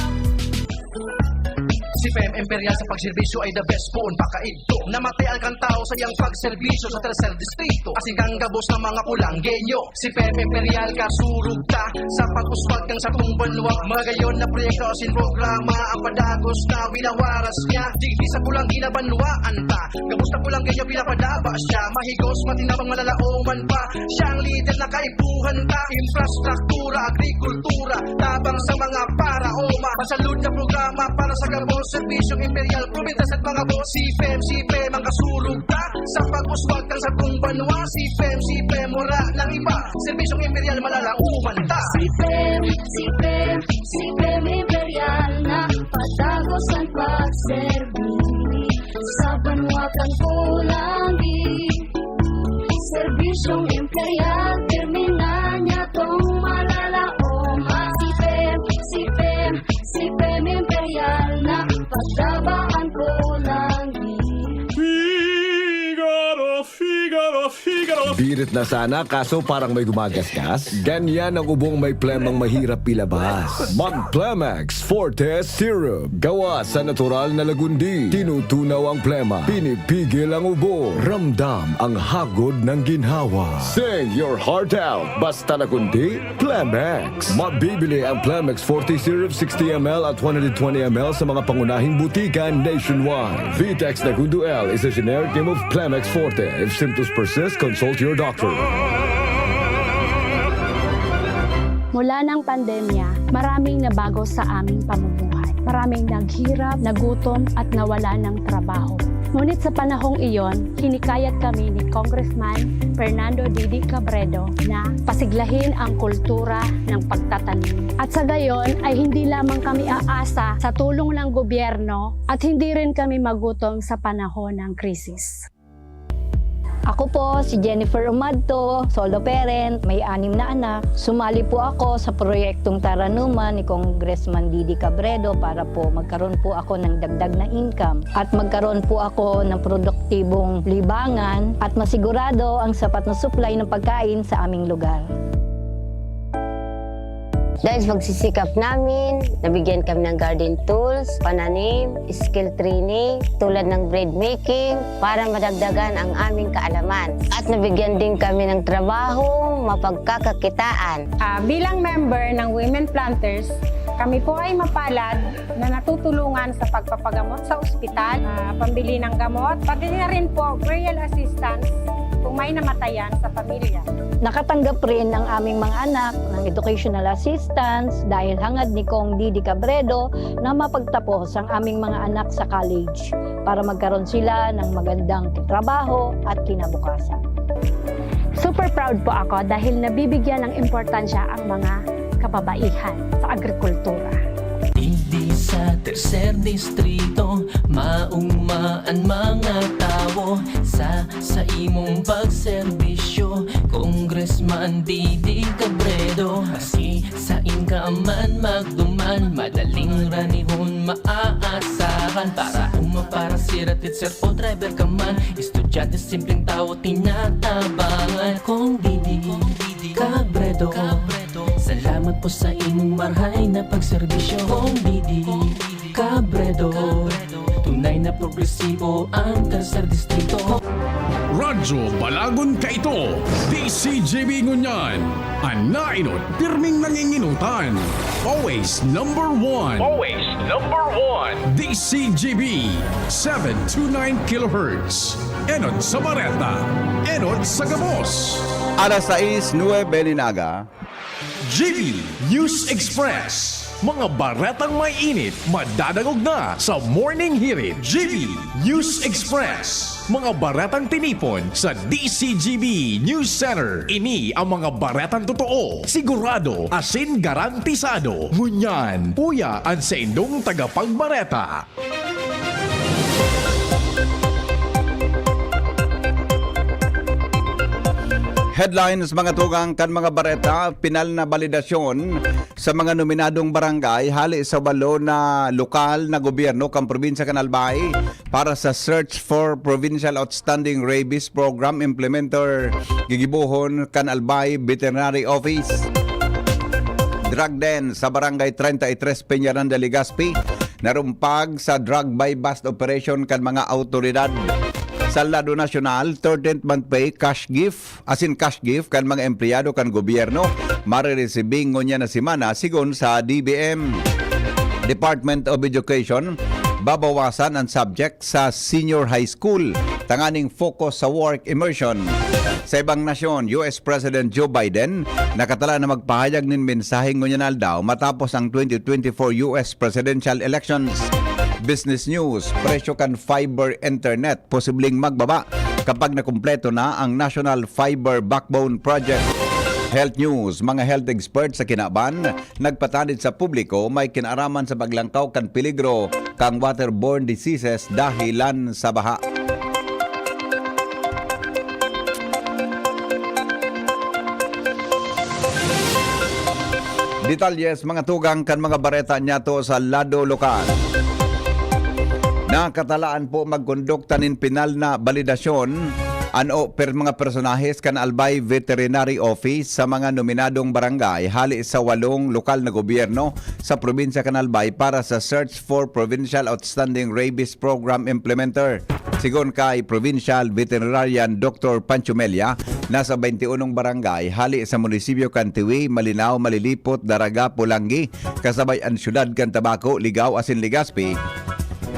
Si P M Imperial sa pagserbisyo ay the best poon pa kaidto. Namatay an kan tawo sa iyang pagserbisyo sa Tercer Distrito, asin kan gabos na mga Polanggueño. Si P M Imperial kasurog ta sa pag-uswag kan satong banwa. Magayon na proyekto asin programa ang padagos na winawaras niya. Digdi sa Polangui na banwaan ta, gabos na Polanggueño pinapadaba siya. Mahigos, matinabang, malalaoman pa. Siya ang lider na kaipuhan ta. Infrastruktura, agrikultura, tabang sa mga paraoma. Masalud na programa para sa gabos, serbisyong Imperial, probinsyas at mga boss. Si P M, si P M ang kasurog ta sa pag-uswag kan satong banwa. Si P M, si P M, wala nang iba. Serbisyong Imperial, malalaoman ta. Si P M, si P M, si P M Imperial na padagos ang pagserbi sa banwa kan Polangui. Serbisyong Imperial, pirmi na niya tong malalaoman. Si P M, si P M, si P M Imperial na padaba an Polangui. Figaro, Figaro, Figaro. Birit na sana, kaso parang may gumagasgas. Ganyan ang ubong may plemang mahirap ilabas. Mag Plemex Forte Syrup. Gawa sa natural na lagundi. Tinutunaw ang plema. Pinipigil ang ubo. Ramdam ang hagod ng ginhawa. Sing your heart out. Basta lagundi, Plemex. Mabibili ang Plemex Forte Syrup sixty M L at one hundred twenty M L sa mga pangunahing butika nationwide. Vitex Nagundo L is a generic name of Plemex Forte. If symptoms persist, consult your doctor. Mula ng pandemya, maraming nabago sa aming pamumuhay. Maraming naghirap, nagutom, at nawala ng trabaho. Ngunit sa panahong iyon, hinikayat kami ni Congressman Fernando Didi Cabredo na pasiglahin ang kultura ng pagtatanim. At sa gayon ay hindi lamang kami aasa sa tulong ng gobyerno at hindi rin kami magutom sa panahon ng krisis. Ako po si Jennifer Umadto, solo parent, may anim na anak. Sumali po ako sa proyektong Taranuman ni Congressman Didi Cabredo para po magkaroon po ako ng dagdag na income at magkaroon po ako ng produktibong libangan at masigurado ang sapat na supply ng pagkain sa aming lugar. Dahil sa pagsisikap namin, nabigyan kami ng garden tools, pananim, skill training, tulad ng bread making, para madagdagan ang aming kaalaman. At nabigyan din kami ng trabahong mapagkakakitaan. Ah, bilang member ng Women Planters, kami po ay mapalad na natutulungan sa pagpapagamot sa ospital, ah, pambili ng gamot, pati na rin po burial assistance kung may namatayan sa pamilya. Nakatanggap rin ang aming mga anak ng educational assistance dahil hangad ni Cong Didi Cabredo na mapagtapos ang aming mga anak sa college para magkaroon sila ng magandang trabaho at kinabukasan. Super proud po ako dahil nabibigyan ng importansya ang mga kababaihan sa agrikultura. Digdi sa Tercer Distrito, maogma an mga tawo sa, sa imong pagserbisyo. Congressman Didi Cabredo, maski sain ka man magduman, madaling ranihon maaasahan. Para uma, para sira, teacher o driver ka man, estudyante, simpleng tawo, tinatabangan. Cong Didi Cabredo, salamat po sa imong marhay na pagserbisyo. Cong Didi Cabredo, tunay na progresibo ang Tercer Distrito. Radyo Balagon kaito, D C G B ngunyan, an naenot pirming nanginginutan. Always number one. Always number one. D C G B, seven two nine kilohertz. Enot sa bareta, enot sa gabos. Alas sais, nuebe nin aga. G B News Express. Mga baretang may init, madadangog na sa Morning Hirit, G B News Express. Mga baretang tinipon sa D C G B News Center. Ini ang mga baretang totoo, sigurado, asin garantisado. Ngunyan, uya an saindong tagapagbareta. Headlines, mga tugang, kan mga bareta. Pinal na balidasyon sa mga nominadong barangay hali sa walo na lokal na gobyerno kan probinsya kan Albay para sa Search for Provincial Outstanding Rabies Program Implementer, gigibohon kan Albay Veterinary Office. Drug den sa Barangay treinta y tres Peñaranda, Legazpi, narumpag sa drug buy-bust operation kan mga awtoridad. Sa lado nasyonal, thirteenth month pay, cash gift, asin cash gift kan mga empleyado kan gobyerno, mareresibing ngunyan na semana, sigon sa D B M. Department of Education, babawasan ang subject sa senior high school, tanganing focus sa work immersion. Sa ibang nasyon, U S President Joe Biden nakatala na magpahayag nin mensahe ngunyan na aldaw matapos ang twenty twenty-four U S presidential elections. Business News, presyo kan fiber internet posibleng magbaba kapag nakumpleto na ang National Fiber Backbone Project. Health News, mga health experts sa kinaban nagpatanid sa publiko may kinaaraman sa paglangkaw kan peligro kan waterborne diseases dahilan sa baha. Detalles, mga tugang, kan mga bareta niyato sa lado lokal. Nakatalaan po magkondukta nin pinal na balidasyon an o per mga personahes kan Albay Veterinary Office sa mga nominadong barangay hali sa walong lokal na gobyerno sa probinsya kan Albay para sa Search for Provincial Outstanding Rabies Program Implementer. Sigon kay Provincial Veterinarian Doctor Pancho Mella, nasa twenty-unong barangay hali sa munisipyo kan Tiwi, Malinao, Malilipot, Daraga, Polangui, kasabay an syudad kan Tabaco, Ligao asin Legazpi,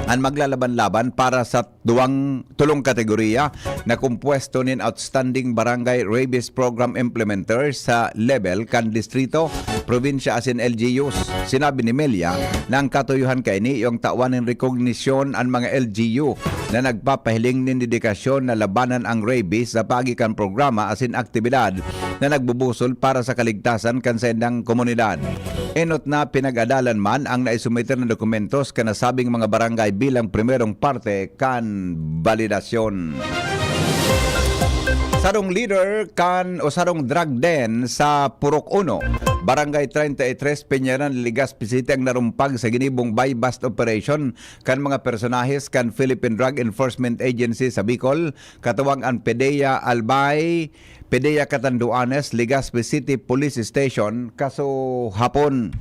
an maglalaban-laban para sa duwang, tolong kategorya na kompuesto nin Outstanding Barangay Rabies Program Implementer sa level kan distrito, probinsya asin L G Us. Sinabi ni Mella na ang katuyohan kaini iyo ang tawan nin rekognisyon an mga L G U na nagpapahiling nin dedikasyon na labanan ang rabies sa paagi kan programa asin aktibidad na nagbubusol para sa kaligtasan kan saindang komunidad. Enot na pinag-adalan man ang naisumiter na dokumentos kan nasabing mga barangay bilang primerong parte kan balidasyon. Sarong leader kan o sarong drug den sa Purok Uno, Barangay treinta y tres, Peñaran, Legazpi City ang narumpag sa ginibong buy-bust operation kan mga personahes kan Philippine Drug Enforcement Agency sa Bicol, katuwang an PDEA Albay, PDEA Catanduanes, Legazpi City Police Station, kasuhapon.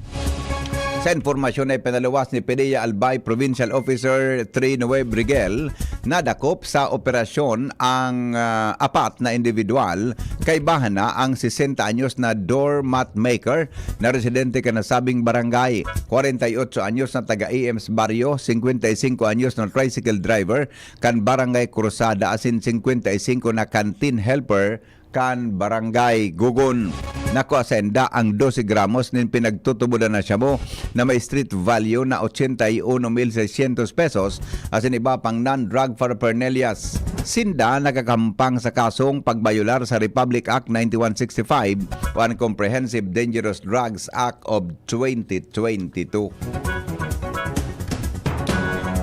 Sa impormasyon na ipinaluwas ni PDEA Albay Provincial Officer three Noe Brigel, nadakop sa operasyon ang, ah, apat na individual, kaibahan na ang sesenta anyos na doormat maker na residente kan nasabing barangay, kwarenta y otso anyos na taga A M's Barrio, singkwenta y singko anyos na tricycle driver kan Barangay Cruzada asin singkwenta y singko na canteen helper kan Barangay Gugon. Nakua sa inda ang dose gramos nin pinagtutubodan na shabu na may street value na ochenta y uno mil seiscientos pesos asin iba pang non-drug paraphernalias. Sinda nakakampang sa kasong pagbayolar sa Republic Act ninety-one sixty-five o an Comprehensive Dangerous Drugs Act of twenty twenty-two.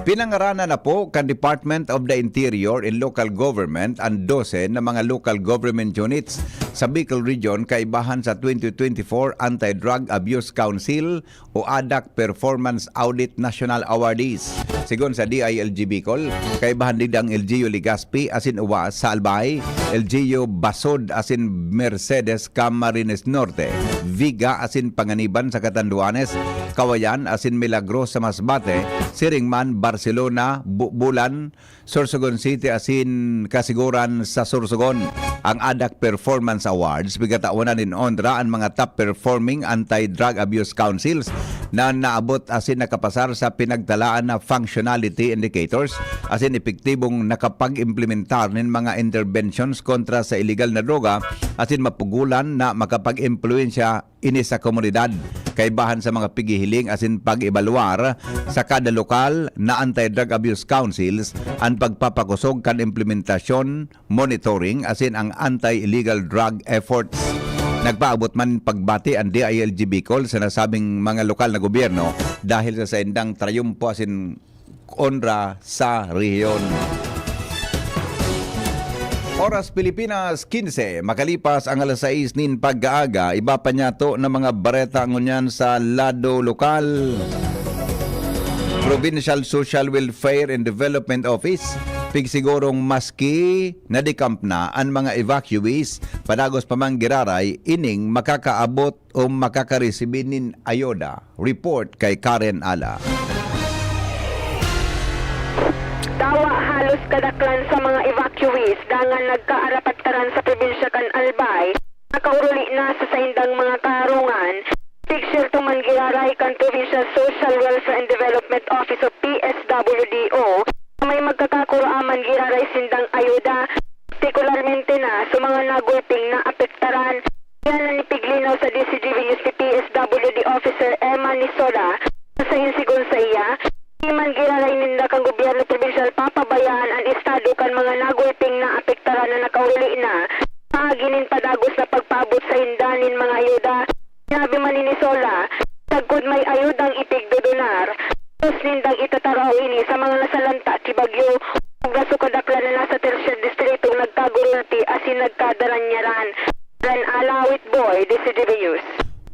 Pinangaranan na po kan Department of the Interior and Local Government an dose na mga local government units sa Bicol Region kaibahan sa twenty twenty-four Anti-Drug Abuse Council o ADAC Performance Audit National Awardees. Sigon sa D I L G Bicol, kaibahan digdi ang L G U Legazpi asin Uwas sa Albay, L G U Basud asin Mercedes Camarines Norte, Viga asin Panganiban sa Catanduanes, Kawayan asin Milagros sa Masbate, siring man Barcelona, Bu-, Bulan, Sorsogon City asin Casiguran sa Sorsogon. Ang ADAC Performance Awards, pigatawanan nin onra an mga top performing anti-drug abuse councils, na naabot asin nakapasar sa pinagtalaan na functionality indicators asin epektibong nakapag-implementar nin mga interventions kontra sa iligal na droga asin mapugulan na makapag-impluwensya ini sa komunidad. Kaibahan sa mga pighihiling asin pag-ebalwar sa kada lokal na anti-drug abuse councils, an pagpapakosog kan implementasyon, monitoring asin ang anti-illegal drug efforts. Nagpaabot man pagbati an D I L G Bicol sa nasabing mga lokal na gobyerno dahil sa saindang trayumpo asin onra sa rehiyon. Oras Pilipinas, quince, makalipas ang alas sais nin pagkaaga, iba pa niyato na mga bareta ngunyan sa lado lokal. Provincial Social Welfare and Development Office, pigsigurong maski na-decamp na an mga evacuees, padagos pa man giraray ining makakaabot o makakaresibi nin ayuda. Report kay Karen Ala. Dawa halos kadaklan sa mga evacuees dangan nagkaarapataran sa probinsya kan Albay, nakauruli na sa saindang mga kaharungan. Pigserto man giraray kan Provincial Social Welfare and Development Office o P S W D O na may magkakakuraman giraray sindang ayuda, partikularmente na sa mga nagulping naapektaran. Yan ang ipiglinaw sa D C G B News ni P S W D Officer Emma Nisola. Sa insigon sa iya, di man giraray ninda kan gobyerno probinsyal papabayaan an estado kan mga nagulping naapektaran na nakauruli na, paagi nin padagos na pagpaabot sa inda nin mga ayuda. Sinabi man ni Nisola, sagkod may ayudang ipigdodonar, tos nindang itataraw ini sa mga nasalanta ki bagyo ug nasukadaklan na nasa tercer distritong nagkagurulpi asin nagkadaranyaran. Ran Alawit Boy, D C G B News.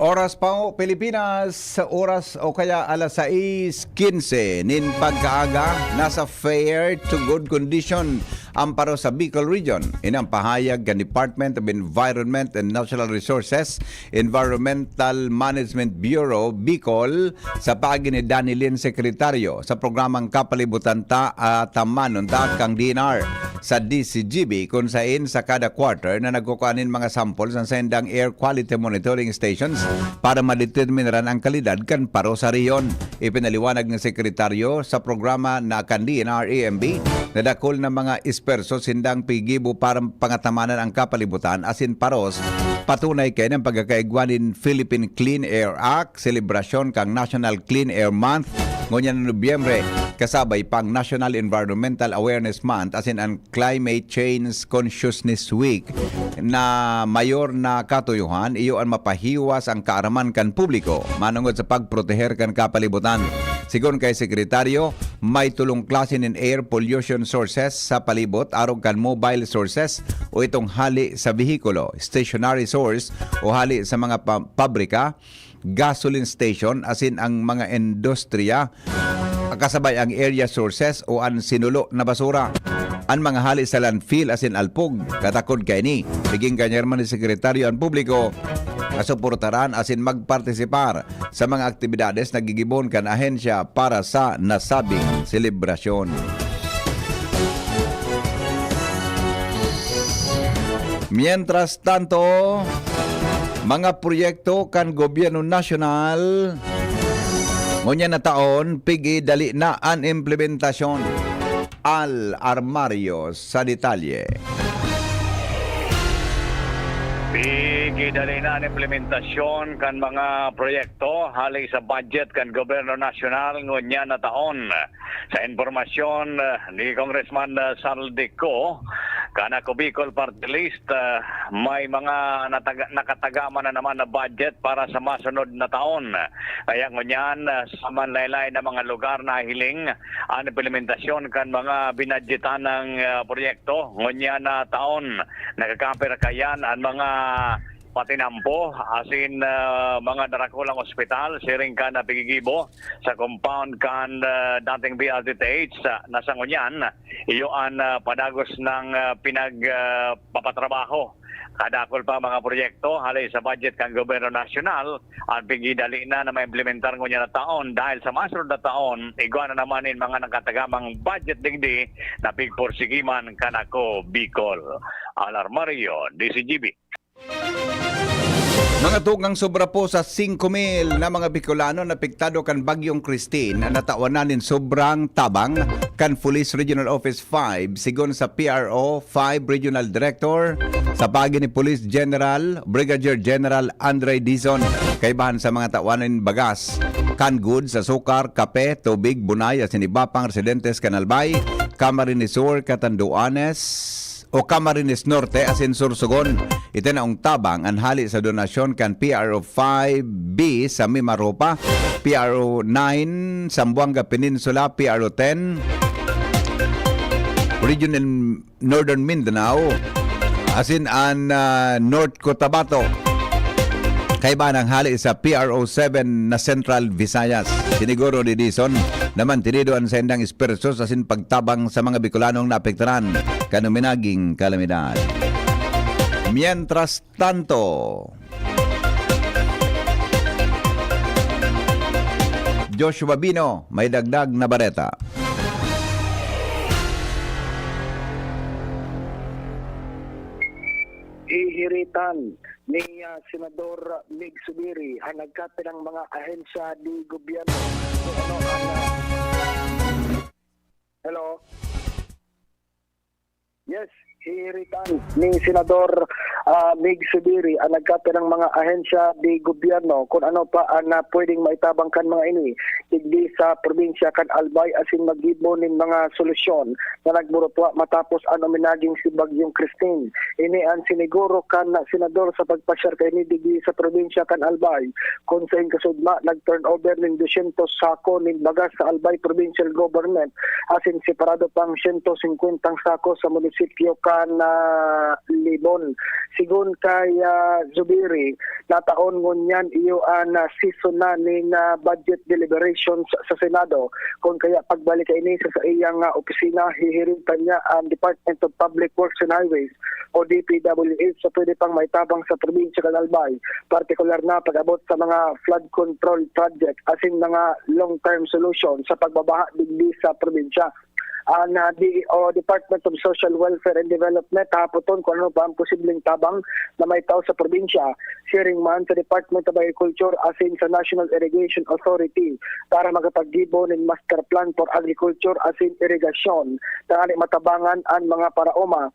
Oras pa ho, Pilipinas, oras o kaya alas sais quince nin pagkaaga, nasa fair to good condition ang paro sa Bicol Region. Ini ang pahayag kan Department of Environment and Natural Resources, Environmental Management Bureau, Bicol, sa paagi ni Danny Lin, Sekretaryo sa Programang Kapalibutan Ta at Tamanon Ta kang D N R sa D C G B, kun sain sa kada quarter na nagkukua nin mga samples ang saindang air quality monitoring stations para madeterminaran ang kalidad kan paro sa rehiyon. Ipinaliwanag ni Sekretaryo sa programa na kan D N R A M B na dakul na mga esperso sindang pigibo para pangatamanan ang kapalibutan asin paros patunay kaining pagkakaigwa nin Philippine Clean Air Act, selebrasyon kan National Clean Air Month ngunyan na Nobyembre, kasabay pang National Environmental Awareness Month asin an Climate Change Consciousness Week na mayor na katuyohan, iyo an mapahiwas ang kaaraman kan publiko manongod sa pagproteher kan kapalibutan. Sigon kay Sekretaryo, may tolong klase nin air pollution sources sa palibot, arog kan mobile sources o itong hali sa behikulo, stationary source o hali sa mga pa- pabrika, gasoline station asin ang mga industriya, kasabay ang area sources o an sinulo na basura. An mga hali sa landfill asin alpog, katakod kaini, piginggan man ni Sekretaryo an publiko na suportaran asin magpartisipar sa mga aktibidades na gigibon kan ahensya para sa nasabing selebrasyon. Mientras tanto, mga proyekto kan gobyerno nasyonal ngunyan na taon, pigidali na an implementasyon. Al Armario sa detalye. Pigidali na an implementasyon kan mga proyekto hali sa budget kan gobyerno nasyonal ngunyan na taon. Sa impormasyon uh, ni Congressman uh, Saldico, kan Ako Bicol Party List, uh, may mga nataga, nakatagama na naman na budget para sa masunod na taon. Kaya ngunyan, uh, sa manlaylay na mga lugar na hiling an implementasyon kan mga binadyetan ng uh, proyekto ngunyan na taon. Nakakapira kayan an mga patinampo asin uh, mga darakulang ospital siring kan napigigibo sa compound kan uh, dating B R T T H uh, na sa ngunyan iyo an uh, padagos ng uh, pinag uh, papatrabaho. Kadakol pa mga proyekto hali sa budget kan gobyerno nasyonal ang pigidali na na maimplementar ngunyan na taon dahil sa masunod na taon igwa na naman in mga nakatagamang budget digdi na pigporsigiman kan Ako Bicol. Alarmario, D C G B. Mga tugang, sobra po sa singko mil na mga Bicolano na apektado kan Bagyong Christine an natawan na nin sobrang tabang kan Police Regional Office five, sigon sa P R O five Regional Director, sa paagi ni Police General Brigadier General Andre Dizon. Kaibahan sa mga tawan nin bagas, canned goods, asukar, kape, tubig, bunay, asin iba pang residentes kan Albay, Camarines Sur, Catanduanes, o Camarines Norte asin Sorsogon. Ito naong tabang an hali sa donasyon kan P R O five B sa Mimaropa, P R O nine Zamboanga Peninsula, P R O ten Region in Northern Mindanao, asin an, ah, North Cotabato. Kaiba nang hali sa P R O seven na Central Visayas. Siniguro ni Dizon na mantinido an saindang esfuerso asin pagtabang sa mga Bicolanong naapektaran kan uminaging kalamidad. Mientras tanto, Joshua Bino, may dagdag na bareta. Hihiritan ni, ah, Senador Mig Subiri ang nagkapirang mga ahensya di gobyerno kung ano ang, ah, Hello? Yes, hihiritan ni Senador, ah, Mig Subiri ang nagkapirang mga ahensya di gobyerno kung ano pa ang, ah, pwedeng maitabang kan mga ini digdi sa probinsya kan Albay asin maggibo nin mga solusyon na nagmurutwa matapos an uminaging si Bagyong Christine. Ini an siniguro kan senador sa pagpasyar kaini digdi sa probinsya kan Albay, kun sain kasudma nag-turnover nin dosyentos sako nin bagas sa Albay Provincial Government asin separado pang siyento singkwentang sako sa munisipyo kan, ah, Libon. Sigon kay, ah, Zubiri, nataon ngunyan iyo an, ah, season na nin, ah, budget deliberations sa Senado. Kun kaya pagbalik kaini sa saiyang, ah, opisina, hihiritan niya ang Department of Public Works and Highways o D P W H sa pwede pang maitabang sa probinsya kan Albay, partikular na pag-abot sa mga flood control project asin mga long-term solution sa pagbabaha digdi sa probinsya. An, ah, D O, Department of Social Welfare and Development, hahapoton kung ano pa ang posibleng tabang na maitao sa probinsya, siring man sa Department of Agriculture asin sa National Irrigation Authority para makapaggibo nin master plan for agriculture asin irigasyon, tanganing matabangan an mga paraoma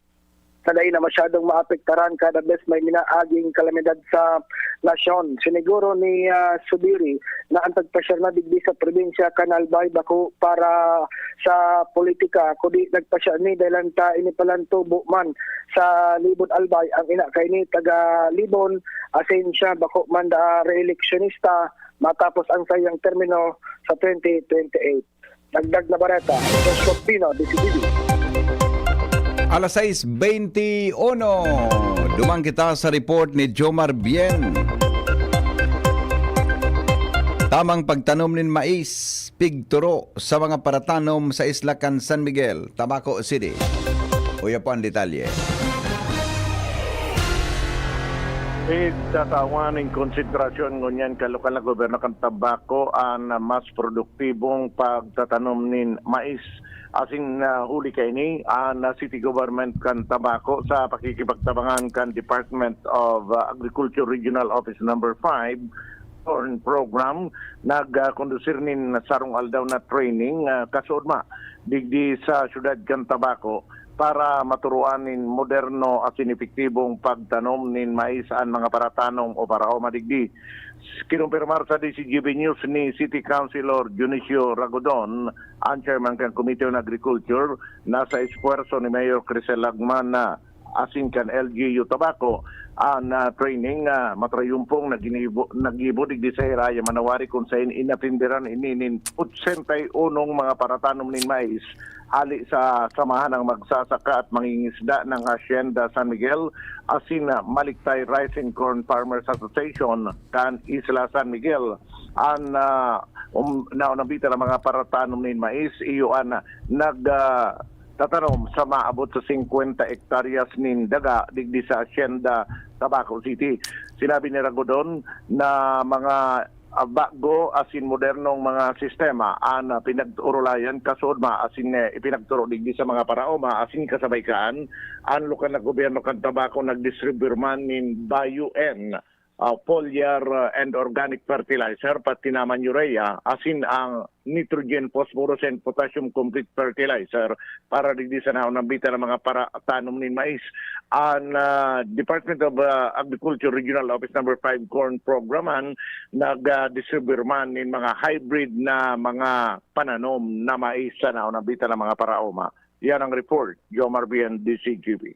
na dai na masyadong maapektaran kada bes may minaaging kalamidad sa nasyon. Siniguro ni, ah, Subiri na an pagpasyar na digdi sa probinsya kan Albay bako para sa politika, kundi nagpasyar ini dahel ta ini palan tubo man sa Libon Albay. Ang ina kaini taga Libon, asin siya bako man da reeleksyonista matapos ang saiyang termino sa twenty twenty-eight. Dagdag na bareta, Joshua Pino, D C T V. Alas sais beinti uno, duman kita sa report ni Jomar Bien. Tamang pagtanom nin mais, pigturo sa mga paratanom sa isla kan San Miguel, Tabaco City. Uya po ang detalye. Igtatawan nin konsentrasyon ngunyan kan lokal na gobyerno kan Tabaco an mas produktibong pagtatanom nin mais. Asin, ah, huli kaini, an, ah, City Government kan Tabaco sa pakikipagtabangan kan Department of, ah, Agriculture Regional Office Number Five Corn Program, nag, ah, kondusir nin sarong aldaw na training, ah, kasuodma digdi sa siyudad kan Tabaco para maturuan nin moderno asin epektibong pagtanom nin mais an mga paratanom o paraoma digdi. Kinumpirmar sa D C G B News ni City Councilor Dionisio Ragodon, an chairman kan Committee on Agriculture, na sa esfuerso ni Mayor Crisel Lagman na asin kan L G U Tabaco, an, ah, training, ah, matrayumpong naginibo, naggibo digdi sa Hiraya, Manawari, kun sain inatenderan ini nin otsenta y unong mga paratanom nin mais hali sa Samahan ng Magsasaka at Mangingisda ng Hacienda San Miguel asin, ah, Maliktay Rice and Corn Farmers Association kan Isla San Miguel. An, ah, um, naunambitan ang mga paratanom nin mais, iyo an, ah, nag, ah, tatanom sa maabot sa singkwenta hektaryas nin daga digdi sa Hacienda, Tabaco City. Sinabi ni Ragodon na mga, ah, bago asin modernong mga sistema an, ah, pinag-urulayan kasuodma asin, eh, ipinagturo digdi sa mga paraoma asin kasabay kaan, an lokal na gobyerno kan Tabaco nagdistribuyar man nin Bio-N ah, foliar, ah, and organic fertilizer, pati naman urea, asin ang nitrogen, phosphorus, and potassium complete fertilizer para digdi sa naunambitan na mga para tanom nin mais. An, ah, Department of, ah, Agriculture Regional Office Number Five Corn Program an nag, ah, distribute man nin mga hybrid na mga pananom na mais sa naunambitan na mga paraoma. Yan ang report, Jomar Bien, D Z G B.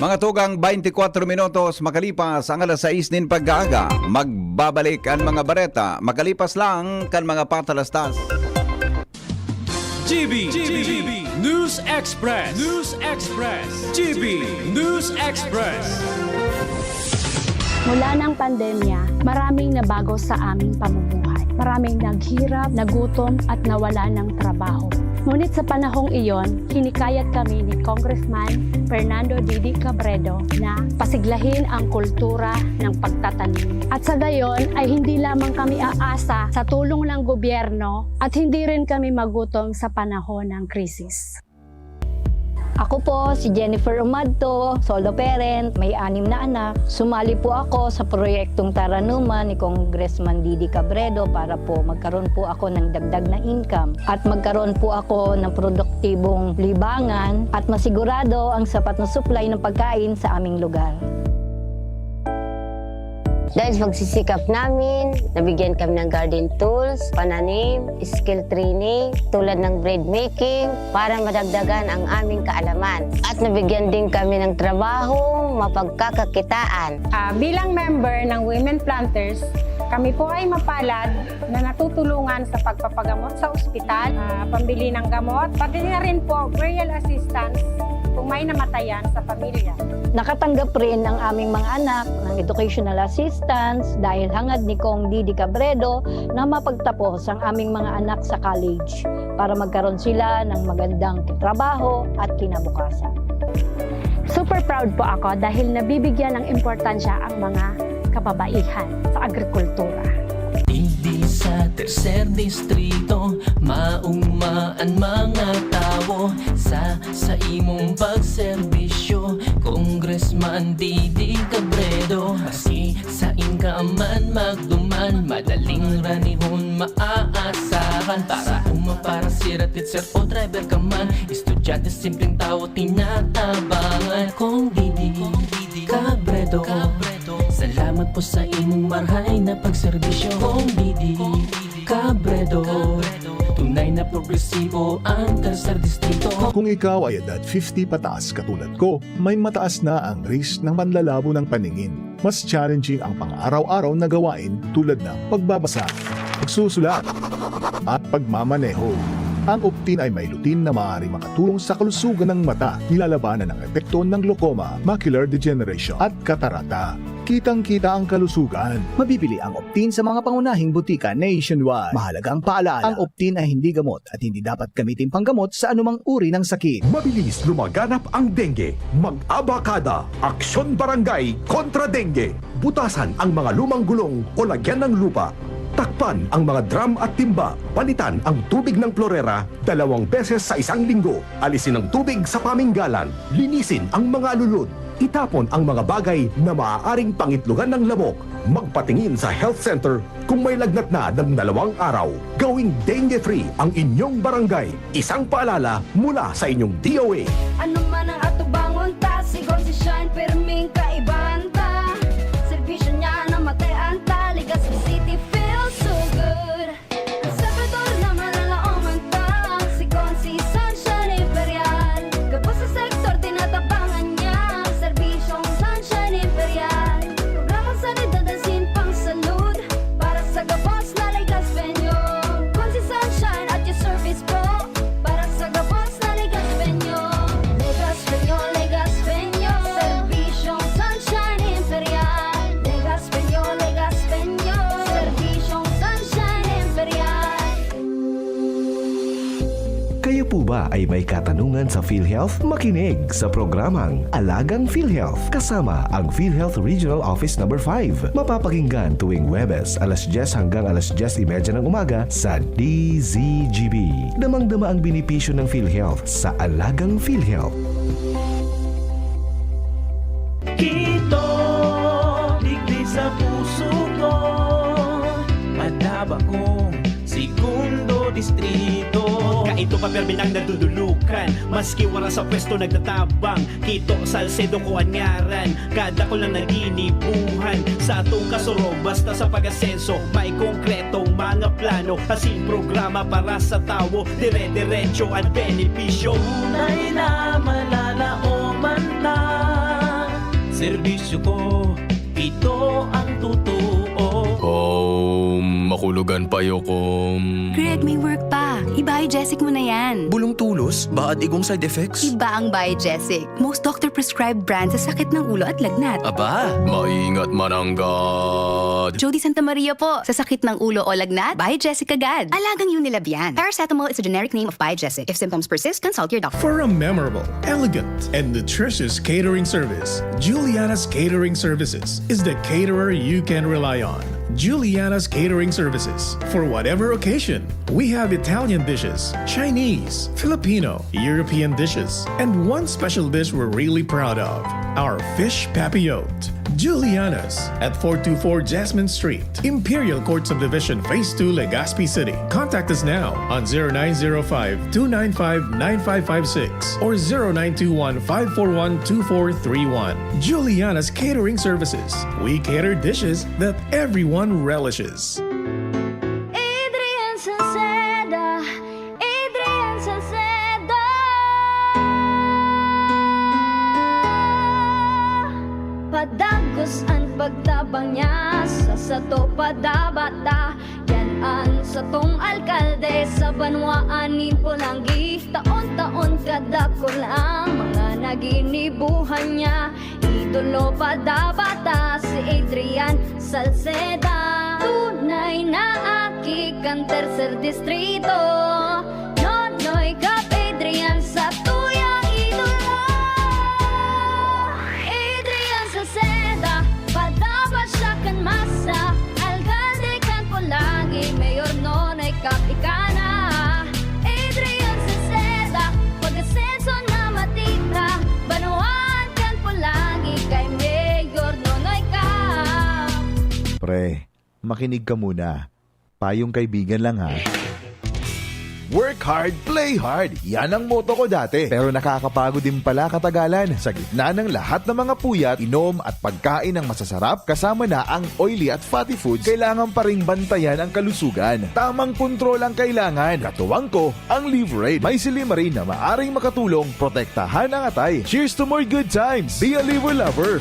Mga tugang, twenty-four minutos makalipas ang alas sais nin pag-aaga, magbabalik an mga bareta makalipas lang kan mga patalastas. G B, G B, News Express, News Express, G B, News Express. Mula ng pandemya, maraming nabago sa aming pamumuhay. Maraming naghirap, nagutom at nawala ng trabaho. Ngunit sa panahong iyon, hinikayat kami ni Congressman Fernando Didi Cabredo na pasiglahin ang kultura ng pagtatanim. At sa gayon ay hindi lamang kami aasa sa tulong ng gobyerno at hindi rin kami magutom sa panahon ng krisis. Ako po si Jennifer Umadto, solo parent, may anim na anak. Sumali po ako sa proyektong Taranuman ni Congressman Didi Cabredo para po magkaroon po ako ng dagdag na income at magkaroon po ako ng produktibong libangan at masigurado ang sapat na supply ng pagkain sa aming lugar. Dahil sa pagsisikap namin, nabigyan kami ng garden tools, pananim, skill training, tulad ng bread making, para madagdagan ang aming kaalaman. At nabigyan din kami ng trabaho, mapagkakakitaan. Ah, bilang member ng Women Planters, kami po ay mapalad na natutulungan sa pagpapagamot sa ospital, ah, pambili ng gamot, pati na rin po burial assistance kung may namatayan sa pamilya. Nakatanggap rin ang aming mga anak ng educational assistance dahil hangad ni Cong Didi Cabredo na mapagtapos ang aming mga anak sa college para magkaroon sila ng magandang trabaho at kinabukasan. Super proud po ako dahil nabibigyan ng importansya ang mga kababaihan sa agrikultura. Digdi sa tercer distrito, mauma an mga tawo sa, sa imong pagserbisyo, Congressman Didi Cabredo. Maski sain ka man magduman, madaling ranihon maaasahan. Para uma, para sira, teacher o driver ka man, estudyante, simpleng tawo, tinatabangan. Cong Didi Cabredo, salamat po sa imong marhay na pagserbisyo. Cong Didi Cabredo, tunay na progresibo ang tercer distrito. Kung ikaw ay edad fifty pataas katulad ko, may mataas na ang risk ng panlalabo ng paningin. Mas challenging ang pang-araw-araw na gawain tulad ng pagbabasa, pagsusulat, at pagmamaneho. Ang Optin ay may lutein na maaaring makatulong sa kalusugan ng mata, nilalabanan ang epekto ng glaucoma, macular degeneration, at katarata. Kitang-kita ang kalusugan. Mabibili ang Optin sa mga pangunahing butika nationwide. Mahalagang paalala, ang Optin ay hindi gamot at hindi dapat gamitin panggamot sa anumang uri ng sakit. Mabilis lumaganap ang dengue. Mag-abakada, Aksyon Barangay kontra Dengue. Butasan ang mga lumang gulong o lagyan ng lupa. Takpan ang mga drum at timba. Palitan ang tubig ng klorera dalawang beses sa isang linggo. Alisin ang tubig sa paminggalan. Linisin ang mga alulod. Itapon ang mga bagay na maaaring pangitlogan ng lamok. Magpatingin sa health center kung may lagnat na ng dalawang araw. Gawing dengue-free ang inyong barangay. Isang paalala mula sa inyong D O A. Ano man ang atubangon ta, sigon si Shine, pirming kaibahan ta. Serbisyo niya na matean ta, Legazpi City feels so good. Sa Ecuador na malalaoman ta, sigon si Sunshine Imperial. Gabos sa sektor, tinatabangan niya, serbisyong Sunshine Imperial. Programang sanidad asin pangsalud, para sa gabos na Legazpeño. Kun si Sunshine at your service po, para sa gabos na Legazpeño. Legazpeño, Legazpeño, serbisyong Sunshine Imperial. Legazpeño, Legazpeño, serbisyong Sunshine Imperial. Kayo po ba ay may katanungan sa PhilHealth? Makinig sa programang Alagang PhilHealth kasama ang PhilHealth Regional Office Number five. Mapapakinggan tuwing Huwebes, alas dyes hanggang alas dyes y media ng umaga sa D Z G B. Damang-dama ang benepisyo ng PhilHealth sa Alagang PhilHealth. Kito Ito pa permi nang nadudulukan, maski wara sa pwesto nagtatabang. Kito Salcedo ko an ngaran, kadakul nang naginibuhan. Sa atong kasurog, basta sa pag-asenso, may konkretong mga plano. Asin programa para sa tawo, dire-diretso an benepisyo. Tunay na mananaoman ta. Serbisyo ko, ito ang totoo. Om, makulogan pa, Yokom. Greg, may work pa. I-Biogesic mo na yan. Bulong tulos, baad igong side effects? Iba ang Biogesic. Most doctor-prescribed brand sa sakit ng ulo at lagnat. Aba, maingat mananggad. Jody Santa Maria po. Sa sakit ng ulo o lagnat, Biogesic agad. Alagang Unilab yan. Paracetamol is a generic name of Biogesic. If symptoms persist, consult your doctor. For a memorable, elegant, and nutritious catering service, Juliana's Catering Services is the caterer you can rely on. Juliana's Catering Services. For whatever occasion, we have Italian dishes, Chinese, Filipino, European dishes, and one special dish we're really proud of, our fish papillote. Juliana's at four two four Jasmine Street, Imperial Court Subdivision, Phase two, Legazpi City. Contact us now on zero nine zero five, two nine five, nine five five six or zero nine two one, five four one, two four three one. Juliana's Catering Services. We cater dishes that everyone relishes. Adrian Salceda, Adrian Salceda. Padagos an pagtabang niya, sa sato padabata. Yan an satong alkalde sa banwaan nin Polangui. Taon-taon kadakul ang mga naginibuhan niya. Idolo padabata si Adrian Salceda. Tunay na aki kan tercer distrito. Nonoy Cap Adrian sa tuyang idolo. Adrian Salceda, padaba siya kan masa. Alkalde kan Polangui, Mayor Nonoy Cap ika na. Adrian Salceda, pag-asenso na matira. Banwaan kan Polangui kay Mayor Nonoy Cap. Pre, makinig ka muna. Payong kaibigan lang, ha. Work hard, play hard. Yan ang motto ko dati. Pero nakakapagod din pala katagalan. Sa gitna ng lahat ng mga puyat, inom at pagkain ng masasarap, kasama na ang oily at fatty foods, kailangan pa ring bantayan ang kalusugan. Tamang kontrol ang kailangan. Katuwang ko, ang Liverade. May silymarin na maaring makatulong protektahan ang atay. Cheers to more good times! Be a Liver Lover!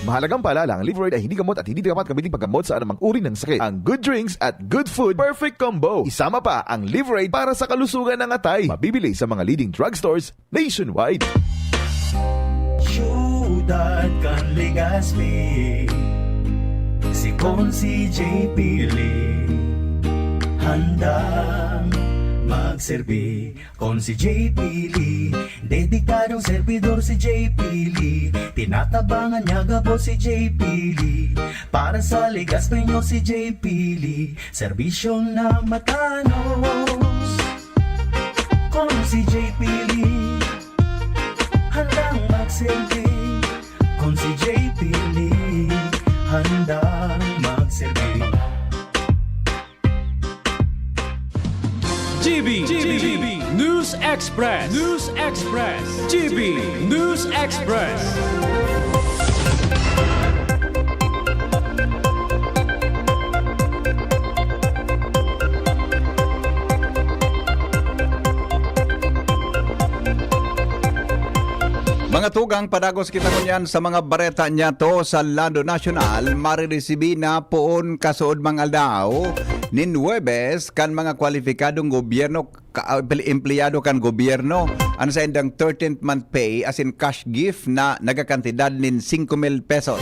Mahalagang paalala, ang Liverade ay hindi gamot at hindi dapat gamitin paggamot sa anumang uri ng sakit. Ang good drinks at good food, perfect combo. Isama pa ang Liverade para sa kalusugan ng atay. Mabibili sa mga leading drugstores nationwide. Siyudad kan Legazpi, si Consi J P Lee, handang magserbi. Consi J P Lee, dedikadong servidor si J P Lee. Tinatabangan niya gabos si J P Lee. Para sa Legazpeño si J P Lee, serbisyong na matanos. Consi J P Lee, handang magserbi. Consi J P Lee, handang magserbi. G B, G B, News Express, News Express, G B News Express. Mga tugang, padagos kita ngunyan sa mga bareta niyato sa lado nasyonal. Mariresibi na poon kasuodmang aldaw nin Huwebes kan mga kwalipikadong gobyerno, ka-, emple-, empleyado kan gobyerno, an saindang thirteenth month pay asin cash gift na nagakantidad nin singko mil pesos.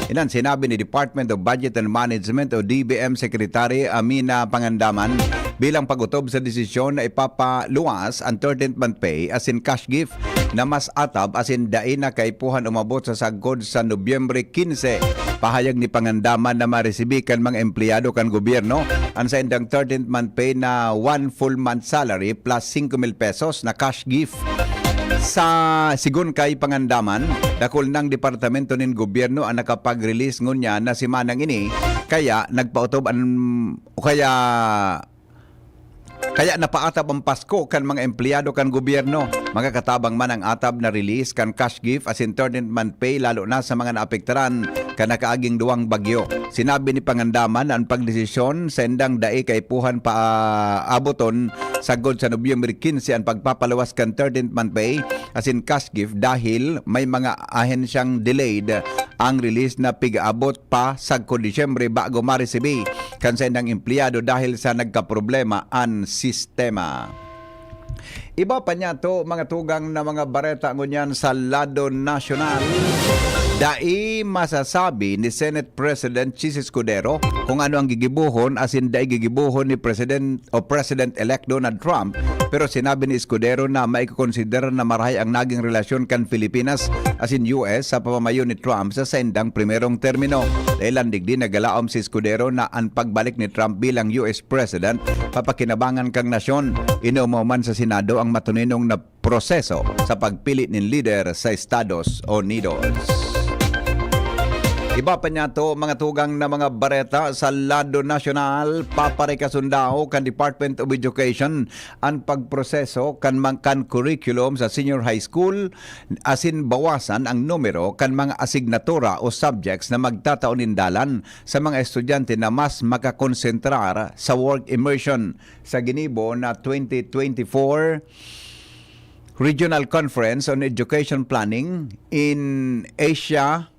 Iyan sinabi ni Department of Budget and Management o D B M Secretary Amina Pangandaman bilang pag-otob sa desisyon na ipapaluwas an thirteenth month pay asin cash gift na mas atab asin dai na kaipuhan umabot sa sagkod sa Nobyembre quince. Pahayag ni Pangandaman na maresibi kan mga empleyado kan gobyerno an saindang thirteenth month pay na one full month salary plus singko mil pesos na cash gift. Sa sigon kay Pangandaman, dakul nang departamento nin gobyerno ang nakapag-release ngunyan na semanang ini, kaya nagpaotob an, o kaya Kaya napaatab ang Pasko kan mga empleyado kan gobyerno. Magkakatabang man ang atab na release kan cash gift asin thirteenth month pay, lalo na sa mga naapektaran kan nakaaging duwang bagyo. Sinabi ni Pangandaman na an pagdesisyon saindang dai kaipuhan paaboton sagkod sa Nobyembre quince an pagpapaluwas kan thirteenth month pay asin cash gift dahil may mga ahensyang delayed ang release na pig-aabot pa sagkod Disyembre bago maresibi kan saindang empleyado dahil sa nagkaproblema an sistema. Iba pa niya to, mga tugang na mga bareta ngunyan sa lado nasyonal. Dai masasabi ni Senate President Chiz Escudero kung ano ang gigibohon asin dai gigibohon ni President o President-elect Donald Trump, pero sinabi ni Escudero na maikokonsidera na marahay ang naging relasyon kan Pilipinas asin U S sa pamamayo ni Trump sa saindang primerong termino. Dahilan digdi, nagalaom si Escudero na an pagbalik ni Trump bilang U S President papakinabangan kan nasyon. Inumawman sa Senado ang matuninong na proseso sa pagpili nin lider sa Estados Unidos. Iba pa niya to, mga tugang na mga bareta sa lado nasyonal. Paparikasundaw kan Department of Education an pagproseso kan mang-, kan curriculum sa senior high school asin bawasan ang numero kan mga asignatura o subjects na magtatao nin dalan sa mga estudyante na mas makakonsentrar sa work immersion. Sa ginibo na twenty twenty-four Regional Conference on Education Planning in Asia,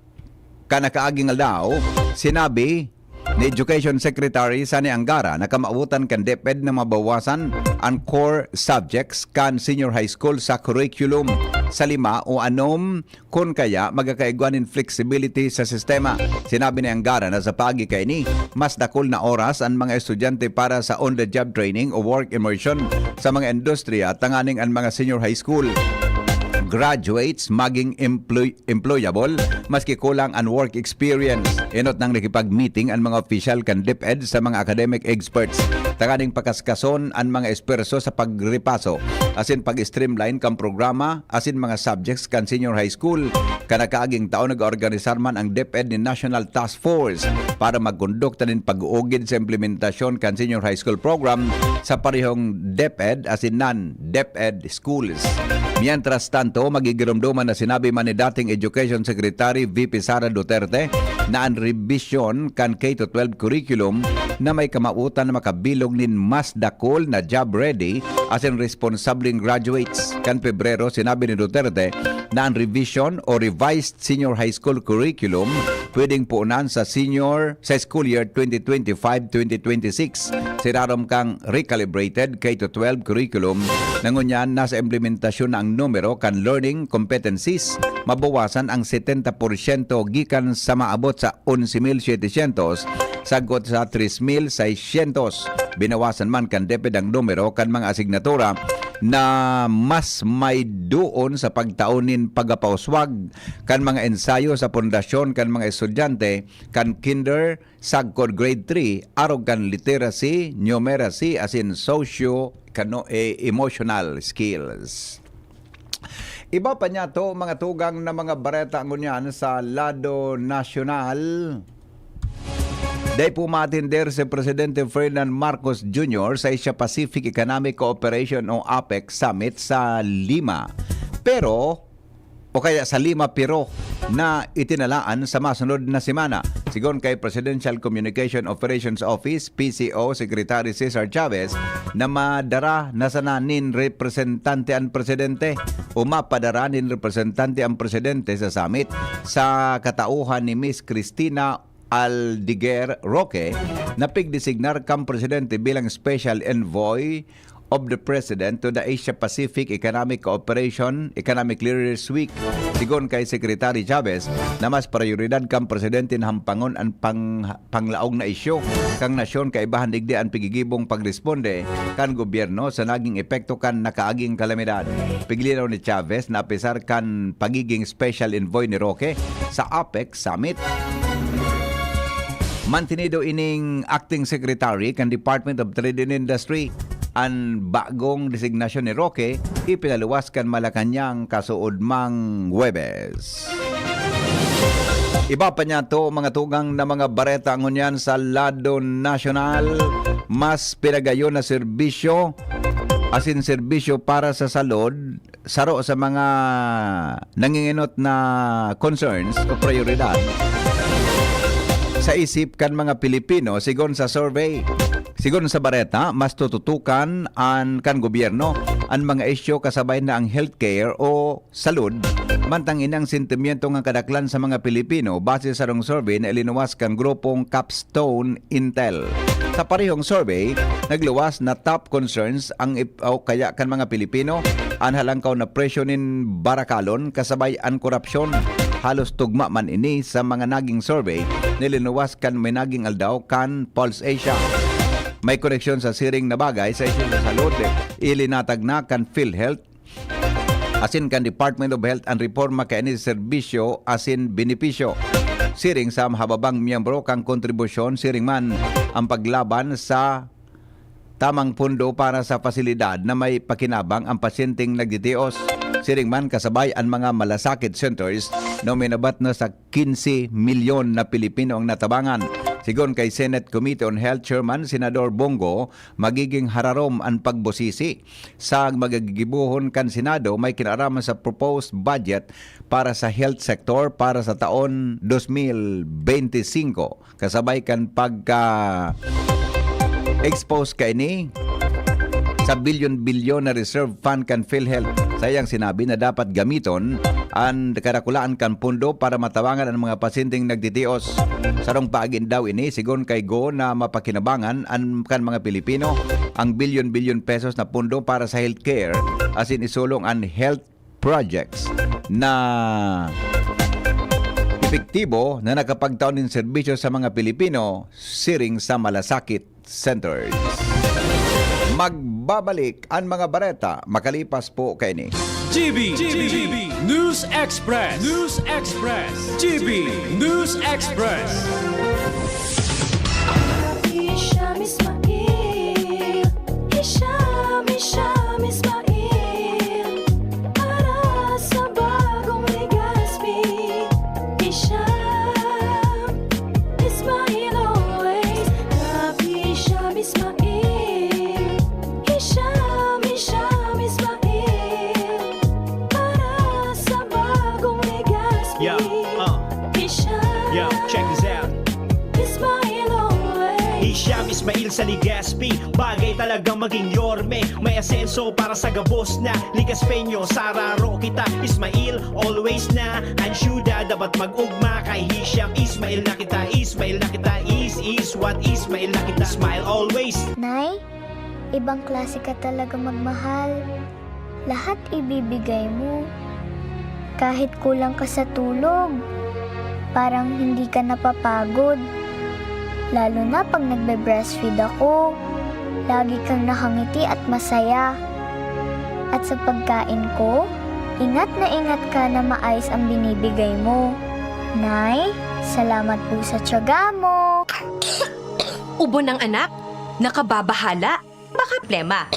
kan nakaaging aldaw, sinabi ni Education Secretary Sani Angara na kamawotan kan DepEd na mabawasan an core subjects kan senior high school sa curriculum sa lima o anom, kun kaya magkakaigwa nin flexibility sa sistema. Sinabi ni Angara na sa paagi kaini, mas dakul na oras an mga estudyante para sa on-the-job training o work immersion sa mga industriya, tanganing an mga senior high school graduates maging employ-, employable maski kulang an work experience. Enot nang nakipag-meeting an mga opisyal kan DepEd sa mga academic experts tanganing pakaskason an mga esperso sa pagrepaso asin pag-streamline kan programa asin mga subjects kan senior high school. Kan nakaaging taon, nag-organisar man ang DepEd nin National Task Force para magkondukta nin pag-uugid sa implementasyon kan senior high school program sa parehong DepEd asin non-DepEd schools. Mientras tanto, magigiromdoman na sinabi man ni dating Education Secretary V P Sara Duterte na an rebisyon kan K to twelve curriculum na may kamawotan na makabilog nin mas dakul na job-ready asin responsableng graduates. Kan Pebrero, sinabi ni Duterte na an revision o revised senior high school curriculum pwedeng puunan sa senior sa school year twenty twenty-five twenty twenty-six. Sa irarom kan recalibrated K to twelve curriculum na ngunyan nasa implementasyon na ang numero kan learning competencies, mabawasan ang setenta porsyento gikan sa maabot sa onse mil setecientos sagkod sa tres mil seiscientos. Binawasan man kan DepEd ang numero kan mga asignatura na mas may duon sa pagtao nin pagapauswag kan mga ensayo sa pundasyon kan mga estudyante kan kinder sagkod grade three, arog kan literacy, numeracy, asin socio kano, eh, emotional skills. Iba pa niya to, mga tugang na mga bareta ngunyan sa lado nasyonal. Dai po maatender si Presidente Ferdinand Marcos Junior sa Asia Pacific Economic Cooperation o APEC Summit sa Lima. Pero, o kaya sa Lima, Peru, na itinalaan sa masunod na semana. Sigon kay Presidential Communication Operations Office, P C O, Secretary Cesar Chavez, na madara na sana nin representante an presidente o mapadara nin representante ang presidente sa summit sa katauhan ni Miss Cristina Aldeguer Roque, na pigdesignar kan presidente bilang special envoy of the President to the Asia Pacific Economic Cooperation, Economic Leaders Week. Sigon kay Secretary Chavez, na mas prayoridad kan presidente na hampangon an pang-, panglaog na isyu kan nasyon, kaibahan digdi an pigigibong pagresponde kan gobyerno sa naging epekto kan nakaaging kalamidad. Piglinaw ni Chavez na apisar kan pagiging special envoy ni Roque sa APEC Summit, mantinido ining acting secretary kan Department of Trade and Industry. An bagong designasyon ni Roque ipinaluwas kan Malacañang kasuod mang Huwebes. Iba pa niya to, mga tugang na mga bareta ngunyan sa lado nasyonal. Mas pinagayon na serbisyo asin serbisyo para sa salud, saro sa mga nangingenot na concerns o prayoridad sa isip kan mga Pilipino, sigon sa survey. Sigon sa bareta, mas tututukan an kan gobyerno an mga isyu kasabay na ang healthcare o salud, mantang ini ang sentimiento nga kadaklan sa mga Pilipino base sa sarong survey na ilinuwas kan grupong Capstone Intel. Sa parehong survey, nagluwas na top concerns ang ip-, o kaya kan mga Pilipino, an halangkaw na presyo nin barakalon kasabay an korapsyon. Halos tugma man ini sa mga naging survey na ilinuwas kan minaging aldaw kan Pulse Asia. May koneksyon sa siring na bagay sa isyu sa salud, ilinatag na kan PhilHealth asin kan Department of Health an reforma kaini sa serbisyo asin benepisyo. Siring sa mahababang miyembro kan kontribusyon, siring man ang paglaban sa tamang pondo para sa pasilidad na may pakinabang ang pasyenteng nagtitios. Siring man kasabay an mga malasakit centers na uminabat na sa quince milyon na Pilipino ang natabangan. Sigon kay Senate Committee on Health Chairman Senador Bong Go, magiging hararom an pagbusisi sa magagigibohon kan Senado may kinaraman sa proposed budget para sa health sector para sa taon dos mil bente singko, kasabay kan pagka-expose kaini sa bilyon-bilyon na reserve fund kan PhilHealth. Sa iyang sinabi na dapat gamiton an karakulaan kan pondo para matabangan ang mga pasyenteng nagtitios. Sarong paagi daw ini, sigon kay Go, na mapakinabangan an kan mga Pilipino ang bilyon-bilyon pesos na pondo para sa healthcare, asin isulong an health projects na epektibo na nakapagtao nin serbisyo sa mga Pilipino siring sa malasakit centers. Magbabalik an mga bareta makalipas po kaini. G B, G B, News Express, News Express, G B News Express. Hisham Ismail, Hisham, Hisham Ismail, para sa bagong Legazpi. Hisham Ismail always, Rabi Hisham Ismail, Hisham, Hisham Ismail, para sa bagong Legazpi. Yeah, uh. Hisham, yeah, check this out. Ismail always. Hisham Ismail sa Legazpi, bagay talagang maging Yorme. May asenso para sa gabos na Legazpeño. Sararo kita, Ismail always na. Ang syudad dapat mag-ugma kay Hisham Ismail na kita. Ismail na kita, is, is what Ismail na kita. Smile always. Nay, ibang klase ka talaga magmahal. Lahat ibibigay mo. Kahit kulang ka sa tulog, parang hindi ka napapagod. Lalo na pag nagbe-breastfeed ako, lagi kang nakangiti at masaya. At sa pagkain ko, ingat na ingat ka na maayos ang binibigay mo. Nay, salamat po sa tiyaga mo. Ubo ng anak, nakababahala, baka plema.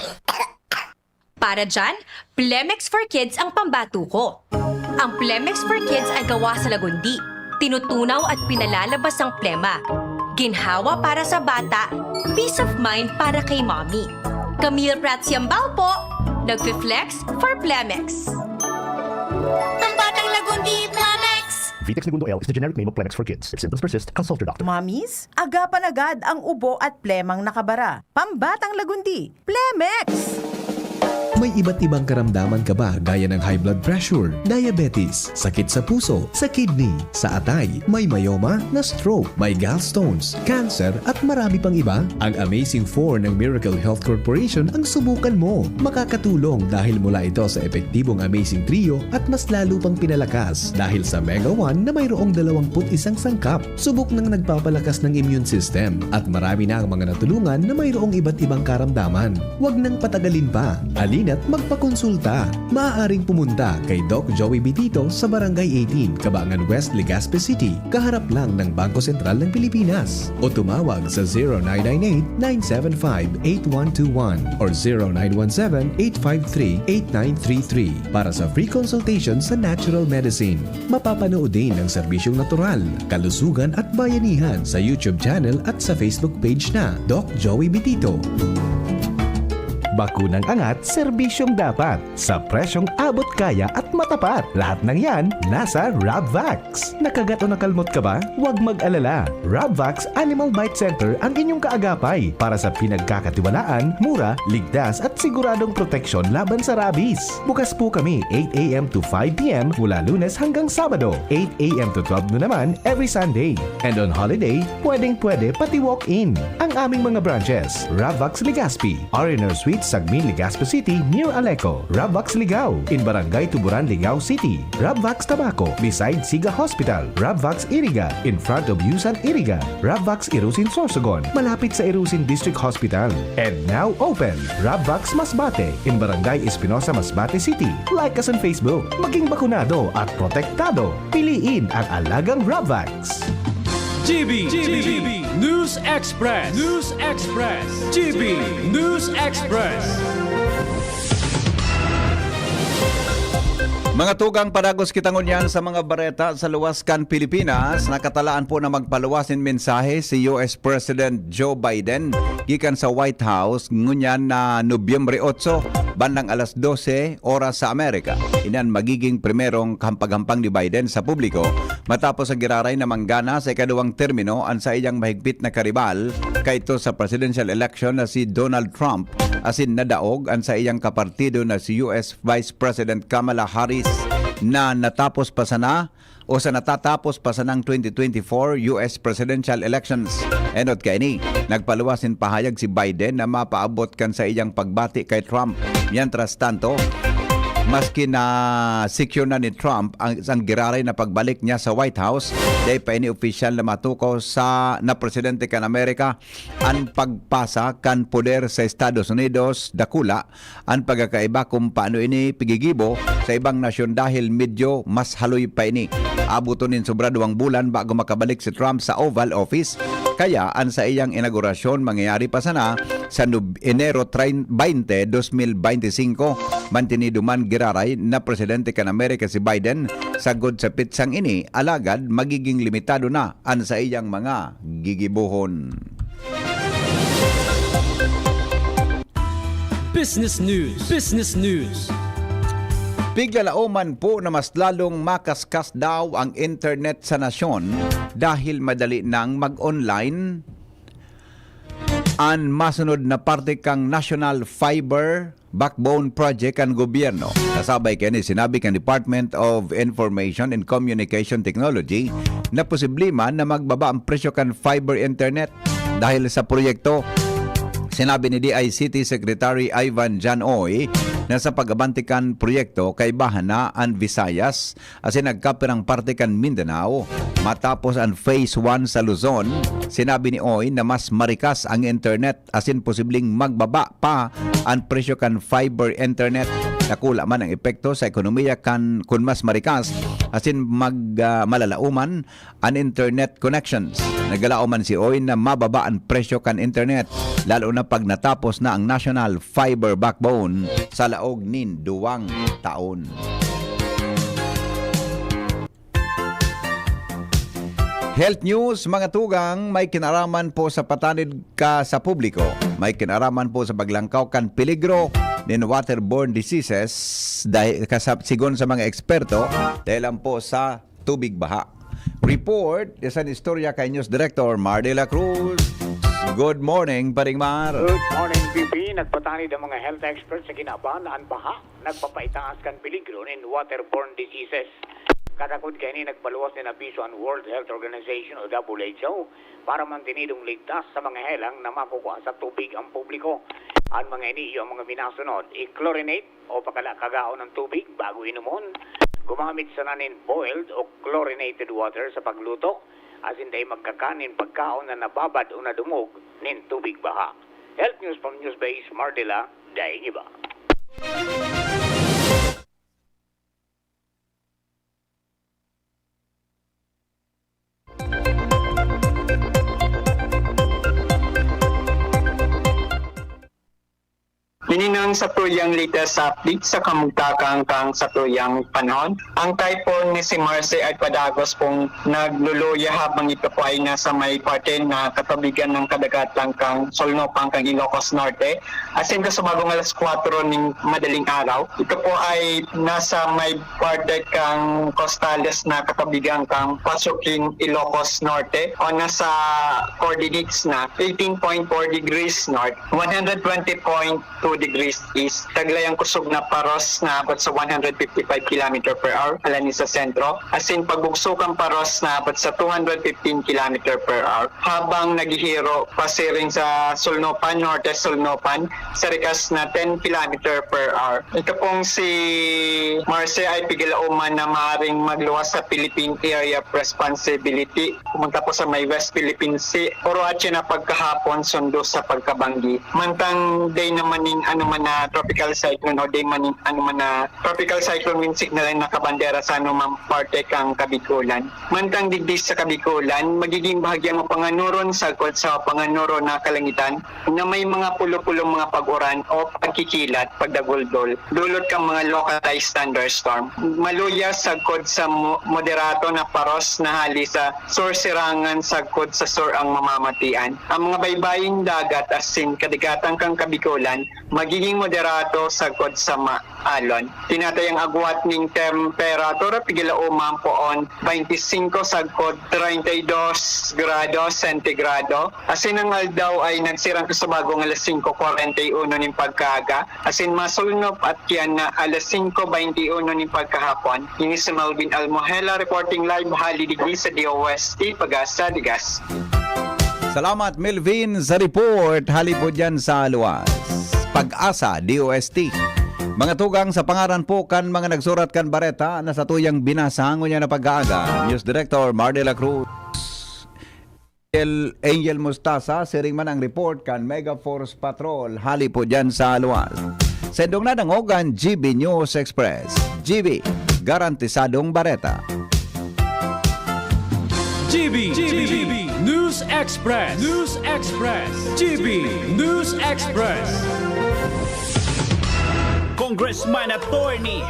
Para dyan, Plemex for Kids ang pambato ko. Ang Plemex for Kids ay gawa sa lagundi. Tinutunaw at pinalalabas ang plema. Ginhawa para sa bata, peace of mind para kay mommy. Camille Prats Yambao po, nagfi-flex for Plemex. Pambatang Lagundi, Plemex! Vitex Negundo L is the generic name of Plemex for Kids. If symptoms persist, consult your doctor. Mommies, agapan agad ang ubo at plemang nakabara. Pambatang Lagundi, Plemex! May iba't ibang karamdaman ka ba gaya ng high blood pressure, diabetes, sakit sa puso, sa kidney, sa atay, may myoma, na-stroke, may gallstones, cancer, at marami pang iba? Ang Amazing four ng Miracle Health Corporation ang subukan mo. Makakatulong dahil mula ito sa epektibong Amazing Trio at mas lalo pang pinalakas dahil sa Mega one na mayroong dalawampu't isang sangkap. Subok nang nagpapalakas ng immune system at marami na ang mga natulungan na mayroong iba't ibang karamdaman. Huwag nang patagalin pa. Halina't magpakonsulta. Maaaring pumunta kay Doc Joey Bitito sa Barangay eighteen, Cabangan West, Legazpi City, kaharap lang ng Bangko Sentral ng Pilipinas. O tumawag sa zero nine nine eight, nine seven five, eight one two one or zero nine one seven, eight five three, eight nine three three para sa free consultation sa natural medicine. Mapapanood din ang serbisyong natural, kalusugan at bayanihan sa YouTube channel at sa Facebook page na Doc Joey Bitito. Bakunang angat, serbisyong dapat, sa presyong abot kaya at matapat. Lahat ng yan, nasa Rabvax. Nakagat o nakalmot ka ba? Huwag mag-alala. Rabvax Animal Bite Center ang inyong kaagapay para sa pinagkakatiwalaan, mura, ligtas at siguradong proteksyon laban sa rabies. Bukas po kami eight a m to five p m mula Lunes hanggang Sabado, eight a m to twelve noon naman every Sunday. And on holiday, pwedeng-pwede pati walk-in. Ang aming mga branches, Rabvax Legazpi, R and R Suite, Sagmin, Legazpi City, near Aleco, Rabvax Ligao, in Barangay Tuburan, Ligao City, Rabvax Tabaco, beside Siga Hospital, Rabvax Iriga, in front of Yusan Iriga, Rabvax Irusin Sorsogon, malapit sa Irusin District Hospital. And now open, Rabvax Masbate, in Barangay Espinosa, Masbate City. Like us on Facebook. Maging bakunado at protektado. Piliin ang alagang Rabvax. G B, G B, News Express, News Express, G B News Express. Mga tugang, padagos kita ngunyan sa mga bareta sa luwas kan Pilipinas. Nakatalaan po na magpaluwas nin mensahe si U S President Joe Biden gikan sa White House ngunyan na Nobyembre otso, bandang alas dose oras sa Amerika. Inan magiging primerong kahampag-hampang ni Biden sa publiko matapos ang giraray na manggana sa ikaduwang termino an saiyang mahigpit na karibal kaito sa presidential election na si Donald Trump, asin nadaog an saiyang kapartido na si U S Vice President Kamala Harris na natapos pa sana o sa natatapos pa sanang twenty twenty-four U S presidential elections. Enot kaini, nagpaluwas nin pahayag si Biden na mapaabot kan saiyang pagbati kay Trump. Mientras tanto, maski na secure na ni Trump ang, ang giraray na pagbalik niya sa White House, dai pa ini opisyal na matukaw sa na presidente kan Amerika an pagpasa kan poder sa Estados Unidos. Dakula an pagkakaiba kung paano ini pigigibo sa ibang nasyon dahil medyo mas haloy pa ini. Abuton nin sobra duwang bulan bago makabalik si Trump sa Oval Office, kaya an saiyang inaugurasyon mangyayari pa sana sa Nob-, Enero trein-, baynte, dos mil baynte singko. Mantinido man giraray na presidente kan Amerika si Biden sagkod sa petsang ini, alagad magiging limitado na an saiyang mga gigibohon. Business News. Business News. Piglalaoman po na mas lalong makaskas daw ang internet sa nasyon dahil madali nang mag-online an masunod na parte kan National Fiber Backbone Project kan gobyerno. Kasabay kaini, sinabi kan Department of Information and Communication Technology na posible man na magbaba ang presyo kan fiber internet dahil sa proyekto. Sinabi ni D I C T Secretary Ivan Janoy na sa pag-abante kan proyekto, kaibahan na an Visayas asin nagkapirang parte kan Mindanao. Matapos an phase one sa Luzon, sinabi ni Oy na mas marikas ang internet asin posibleng magbaba pa an presyo kan fiber internet. Dakula man ang epekto sa ekonomiya kan kun mas marikas asin mag, ah, malalaoman an internet connections. Naglalaom man si Oy na mababa an presyo kan internet, lalo na pag natapos na ang National Fiber Backbone sa laog nin duwang taon. Health news, mga tugang, may kinaraman po sa patanid ka sa publiko. May kinaraman po sa paglangkaw kan peligro nin waterborne diseases dahil kasab-, sigon sa mga eksperto, dahil lang po sa tubig baha. Report, isang istorya kay News Director Mar de la Cruz. Good morning, Paring Mar. Good morning, P P. Nagpatanid ang mga health experts sa kinaban na an baha nagpapaitaas kan peligro nin waterborne diseases. Katakod kaini, nagpaluwas nin abiso an World Health Organization o W H O para mantinidong ligtas sa mga helang na makukua sa tubig ang publiko. An mga ini iyo ang mga minasunod: i-chlorinate o pakala kagaon ang tubig bago inomon. Gumamit sana nin boiled o chlorinated water sa pagluto, asin dai magkakan nin pagkaon na nababad o nadungog nin tubig baha. Health News from Newsbase, Mar de la, dai iba. Ini na ang satuyang latest update sa kamugtakan kan satuyang panahon. Ang typhoon na si Marcy ay padagos pong nagluluya habang ito po ay nasa may parte na katubigan ng kadagatan kan Solnopan kan Ilocos Norte. Asin kasubagong alas kwatro ning madaling araw, ito po ay nasa may parte kan costales na katubigan kan Pasukin, Ilocos Norte, o nasa coordinates na eighteen point four degrees north, one hundred twenty point two degrees east. Taglay ang kusog na paros na abot sa one hundred fifty-five kilometer per hour, halani sa sentro. Asin pagbugso kan paros na abot sa two hundred fifteen kilometer per hour. Habang naghihiro pasiring sa Solnopan, Norte Solnopan, sa rikas na ten kilometer per hour. Ito pong si Marcy ay pigilauman na maaaring magluwas sa Philippine Area of Responsibility. Pumunta po sa may West Philippine Sea. Puro atyan na pagkahapon, sundo sa pagkabanggi. Mantang day naman ning ano man na tropical cyclone o day man ning ano man na tropical cyclone wind signal ang nakabandera sa anumang parte kang Kabikolan. Mantang digdi sa Kabikolan, magiging bahagyang mapanganuron sagkod sa mapanganuron na kalangitan na may mga pulo-pulong mga pag-uran o pagkikilat, pagdaguldol, dulot kan mga localized thunderstorm. Maluya sagkod sa mo-, moderato na paros na hali sa sur-sirangan sagkod sa sur ang mamamatian. Ang mga baybaying dagat asin kadagatan kan Kabikolan magiging moderato sagkod sa ma-, alon. Tinatayang agwat ning temperatura pigilauman poon twenty-five sagkod treinta y dos grados sentigrado. Asin ang aldaw ay nagsirang kasubagong alas singko kwarenta y uno nin pagkaaga, asin masulnop at yan na alas singko baynte y uno nin pagkahapon. Ini si Melvin Almohela reporting live hali digdi sa D O S T Pag-asa, Ligas. Salamat, Melvin, sa report. Hali po dyan sa luwas. Pag-asa, D O S T. Mga tugang, sa pangaran po kan mga nagsurat kan bareta na satuyang binasa ngunyan na pagkaaga, News Director Mar de la Cruz, El Angel Mustasa, siring man ang report kan Mega Force Patrol, hali po dyan sa luwas. Sendong na dangog an G B News Express. G B, garantisadong bareta. G B, G B, News Express, News Express, G B News Express. Congressman Attorney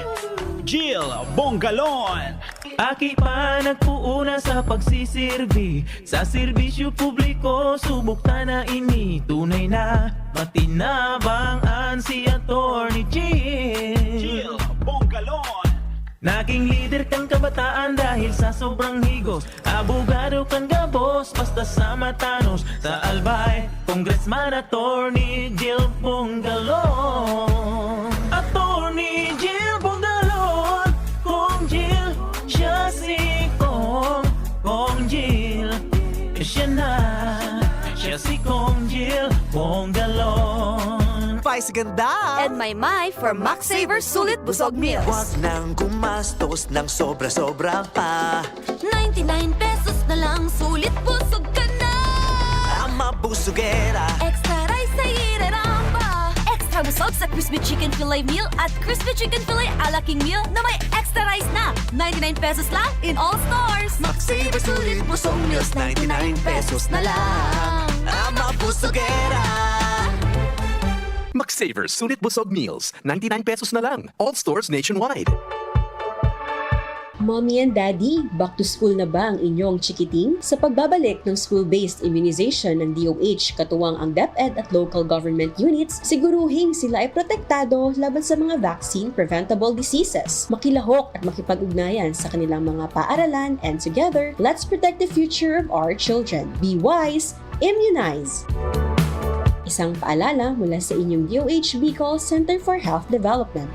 Jill Bongalon. Aki pa nagpuuna sa pagsisirbi sa serbisyo publiko, subok ta na ini tunay na matinabang an si Attorney Jill. Jill Bongalon. Naging lider kan kabataan dahil sa sobrang higos. Abogado kan gabos, basta sa matanos. Sa Albay, Congressman Attorney Jill Bongalon. Attorney Jill Bongalon, Cong Jill, siya si Cong, Cong Jill, siya na, siya si Cong Jill Bongalon. Spice ganda! And my my for Max Saver Sulit Busog Meals. Huwag nang gumastos ng sobra-sobra pa. Ninety-nine pesos na lang, sulit busog ka na. Ang mabusugera. Extra rice sa ireramba. Extra busog sa crispy chicken fillet meal at crispy chicken fillet a la king meal na may extra rice na. Ninety-nine pesos lang in all stores. Max Saver Sulit Busog Meals, ninety-nine pesos na lang. Ang mabusugera. Max Saver Sulit Busog Meals, ninety-nine pesos na lang. All stores nationwide. Mommy and Daddy, back to school na ba ang inyong chikiting? Sa pagbabalik ng school-based immunization ng D O H katuwang ang DepEd at local government units, siguruhing sila ay protektado laban sa mga vaccine-preventable diseases. Makilahok at makipag-ugnayan sa kanilang mga paaralan, and together, let's protect the future of our children. Be wise, Immunize! Isang paalala mula sa inyong D O H Bicol Center for Health Development.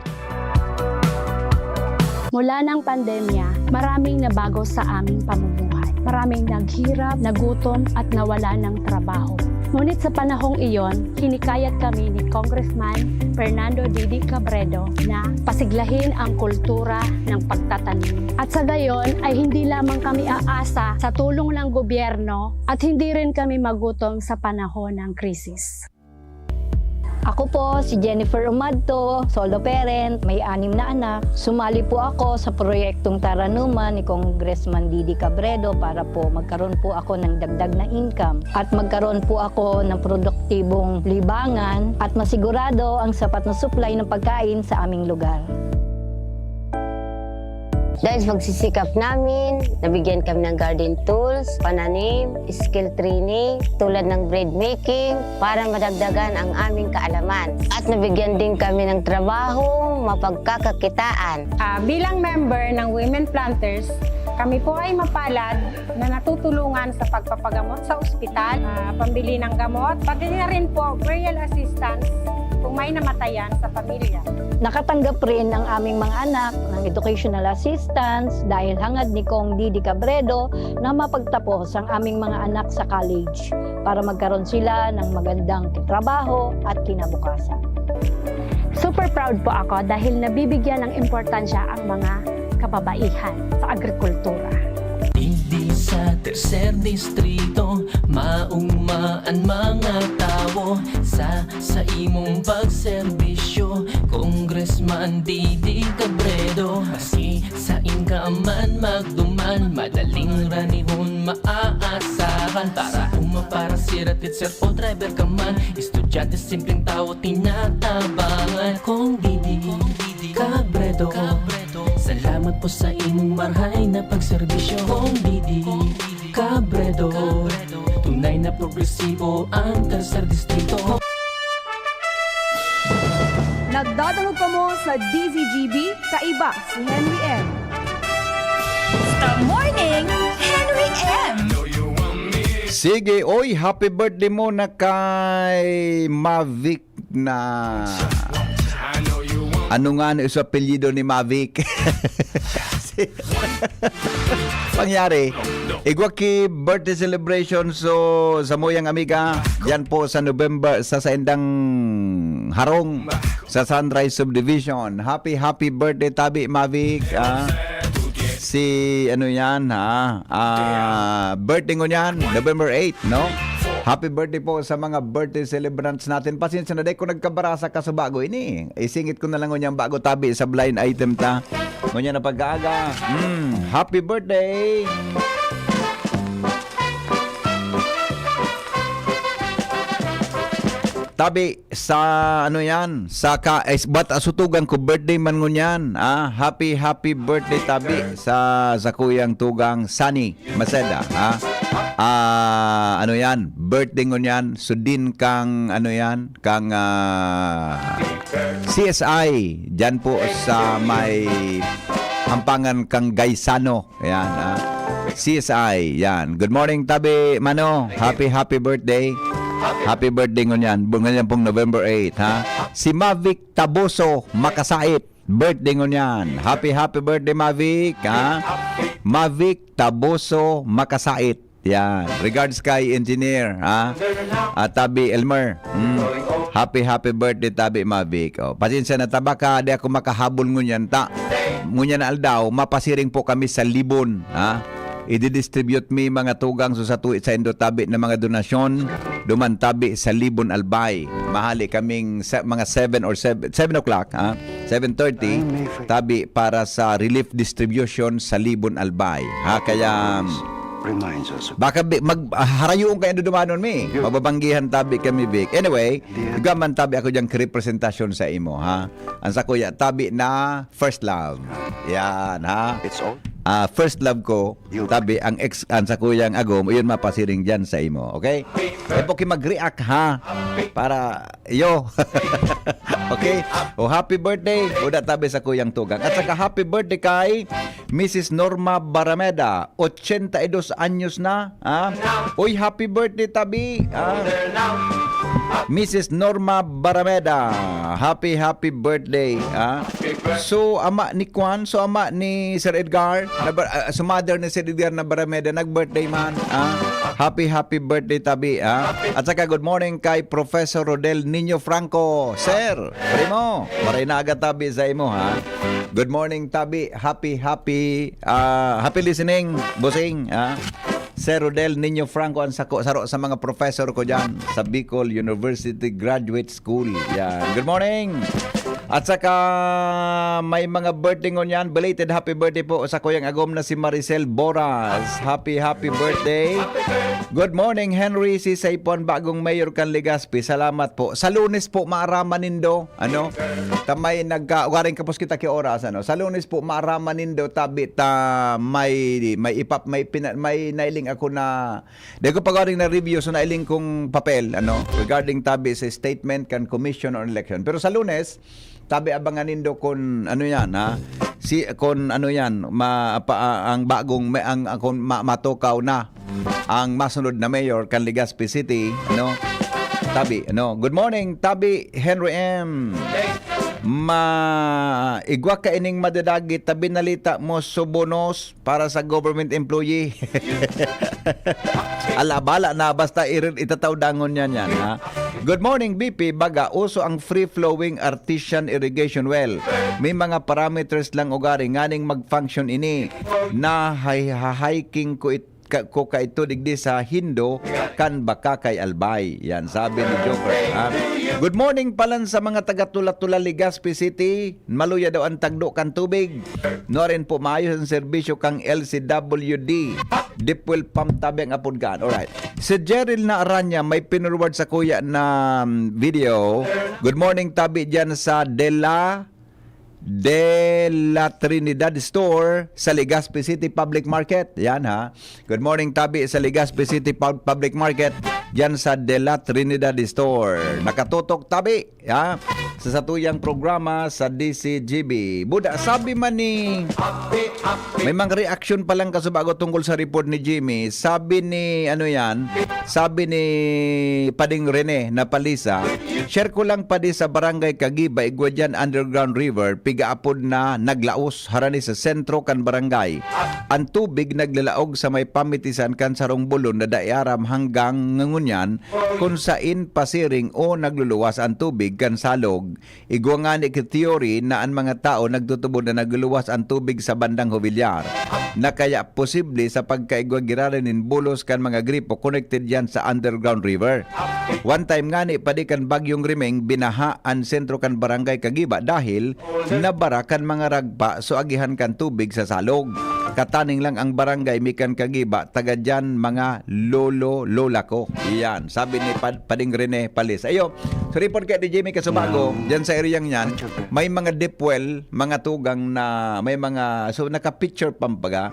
Mula ng pandemya, maraming nabago sa aming pamumuhay. Maraming naghirap, nagutom at nawala ng trabaho. Ngunit sa panahong iyon, hinikayat kami ni Congressman Fernando Didi Cabredo na pasiglahin ang kultura ng pagtatanim. At sa gayon ay hindi lamang kami aasa sa tulong ng gobyerno at hindi rin kami magutom sa panahon ng krisis. Ako po si Jennifer Umadto, solo parent, may anim na anak. Sumali po ako sa proyektong Taranuman ni Congressman Didi Cabredo para po magkaroon po ako ng dagdag na income at magkaroon po ako ng produktibong libangan at masigurado ang sapat na supply ng pagkain sa aming lugar. Dahil sa pagsisikap namin, nabigyan kami ng garden tools, pananim, skill training, tulad ng bread making, para madagdagan ang aming kaalaman. At nabigyan din kami ng trabaho, mapagkakakitaan. Ah, bilang member ng Women Planters, kami po ay mapalad na natutulungan sa pagpapagamot sa ospital, ah, pambili ng gamot, pati na rin po burial assistance kung may namatayan sa pamilya. Nakatanggap rin ang aming mga anak ng educational assistance dahil hangad ni Cong Didi Cabredo na mapagtapos ang aming mga anak sa college para magkaroon sila ng magandang trabaho at kinabukasan. Super proud po ako dahil nabibigyan ng importansya ang mga kababaihan sa agrikultura. Digdi sa tercer distrito, mauma an mga tawo sa sa imong pagserbisyo, Congressman Didi Cabredo. Maski sain ka man magduman, madaling ranihon maaasahan. Para uma, para sira, teacher o driver ka man, estudyante, simpleng tawo, tinatabangan. Cong Didi Cabredo, salamat po sa imong marhay na pagserbisyo. Cong Didi Cabredo, tunay na progresibo ang tercer distrito. Nagdadangog kamo sa D Z G B, kaiba si Henry M. The Morning Henry M. Sige, oy, happy birthday muna kay Mavic na... Ano nga ni sa apelyido ni Mavic? Pangyari, igwa ki birthday celebration so sa muyang amiga, diyan po sa November, sa saindang harong sa Sunrise Subdivision. Happy, happy birthday, Tabi Mavic. Ah, si, ano yan, ha? Ah, birthday ngunyan, November eight, no? Happy birthday po sa mga birthday celebrants natin. Pasensya na, dai ko nagkabarasa ka sa bago ini. Isingit ko na lang ngunyan bago, Tabi, sa blind item ta. Ngunyan na pag-aaga. Mm, happy birthday! Tabi, sa ano yan, sa ka, eh, bat asutugan ko, birthday man ngunyan. Ah, happy, happy birthday, Tabi, sa, sa kuyang tugang Sunny Maceda, ha? Ah, ano yan, birthday ngunyan, sudin kang, ano yan, kang, ah, C S I, dyan po sa may Ampangan kang Gaisano. Ayan, ah. C S I, yan. Good morning, Tabi, Mano. Happy, happy birthday. Happy birthday ngunyan. Bu-, ngunyan pong November eight, ha? Si Mavic Taboso Makasait. Birthday ngunyan. Happy, happy birthday, Mavic, ha? Mavic Taboso Makasait. Yan. Regards kay Engineer, ha? At Tabi Elmer. Mm. Happy, happy birthday, Tabi Mavic. Oh, pasensya na, ta baka di ako makahabol ngunyan, ta. Ngunyan na aldaw, mapasiring po kami sa Libon, ha? Ididistribute mi mga tugang so sa tuwi sa Indo Tabi na mga donasyon, duman Tabi sa Libon Albay. Mahali kaming se-, mga seven or seven, seven o'clock, ha? Seven thirty, Tabi para sa relief distribution sa Libon Albay, ha? Kaya, Reminds us of baka bi- mag ah, harayoon kayo dumanon mi. Mababanggihan, Tabi, kami, Vic. Anyway, gaman, Tabi, ako diyang representasyon sa imo, ha? Ang sa kuya, Tabi na first love. Yan, ha? It's all Ah, first love ko, Tabi, ang ex, ang sa kuyang agom, yun mapasiring dyan sa imo. Okay? E po ki mag-react, ha? Para, yo. Okay? O, happy birthday. Uda, Tabi, sa kuyang tugang. At saka happy birthday kay Missus Norma Barameda. Ochenta y dos anyos na, ha? Uy, happy birthday, Tabi, ha? Missus Norma Barameda, happy, happy birthday, ha? So, ama ni Kwan, so ama ni Sir Edgar, na Bar- ah, so mother ni Sir Edgar na Barameda, nag-birthday man, ha? Happy, happy birthday, Tabi, ha? At saka good morning kay Professor Rodel Nino Franco. Sir, primo, maray na aga, Tabi, sa imo, ha? Good morning, Tabi. Happy, happy, ah, happy listening, bossing, ha? Sir Rodel Niño Franco ang sako, saro sa mga professor ko dyan sa Bicol University Graduate School. Yan. Good morning! At saka may mga birthday ngunyan. Belated happy birthday po sa kuyang agom na si Maricel Boras. Happy, happy birthday. Good morning, Henry C. Saipon, bagong mayor kan Legazpi. Salamat po. Sa Lunes po, maaraman nindo. Ano? Ta may nagka-, ugaring kapos kita ki oras, ano? Sa Lunes po, maaraman nindo, tabi ta may, may ipap-, may pina-, may nailing ako na, di ko pa garing na review, so nailing kong papel, ano? Regarding tabi sa statement kan Commission on Election. Pero sa Lunes, tabi abangan nindo kung ano yan, ha? Si, kung ano yan, ma-, pa, ang bagong, may, ang, ang, kung ma-, matukaw na ang masunod na mayor kan Legazpi City, no? Tabi, no? Good morning, Tabi Henry M. Ma, igwa ka ining madadagit, tabi nalita mo subonos para sa government employee. Alabala na, basta irir-, itataw dangon yan, yan, ha? Good morning, B P. Baga, uso ang free-flowing artesian irrigation well. May mga parameters lang ugari nganing mag-function ini. Na hi-, ha-, hiking ko it-, ka-, ko kaito digdi sa Hindo kan Bacacay, Albay. Yan, sabi ni Joker, ha? Good morning palan sa mga taga Tula-Tula, Legazpi City. Maluya daw ang tagdo kan tubig. Nuarin po maayos ang serbisyo kang L C W D. Deep well pump tabi ang apod kan. Alright. Si Jeril na Aranya may pinurward sa kuya na, um, video. Good morning, tabi dyan sa Dela, De La Trinidad Store sa Legazpi City Public Market. Yan, ha. Good morning, tabi sa Legazpi City Pub-, Public Market. Dyan sa De La Trinidad Store. Nakatutok, tabi, ha, sa satuyang programa sa D C G B. Buda, sabi man ni, may mga reaksyon pa lang kasubago tungkol sa report ni Jimmy. Sabi ni, ano yan? Sabi ni Pading Rene na Palisa, share ko lang, padi, sa Barangay Kagiba, igwa dyan underground river, pigaapod na naglaos harani sa sentro kan barangay. Ang tubig naglalaog sa may pamitisan kan sarong bulon na dai aram hanggang ngunyan kun sain pasiring o nagluluwas ang tubig kan salog. Igwa ngani ki theory na an mga tawo nagtutubod na nagluluwas an tubig sa bandang Jovellar, na kaya posible sa pagkaigwa giraray nin bulos kan mga gripo connected yan sa underground river. One time ngani, padi kan Bagyong Rimeng, binaha an sentro kan Barangay Kagiba dahil nabara kan mga ragpa so agihan kan tubig sa salog. Kataning lang ang barangay mi kan Kagiba, taga diyan mga lolo, lola ko. Iyan, sabi ni Pad-, Pading Rene Palis. Ayo, so report kay D J May Kasubago, diyan sa area niyan, may mga deep well, mga tugang na may mga, so naka-picture pambaga.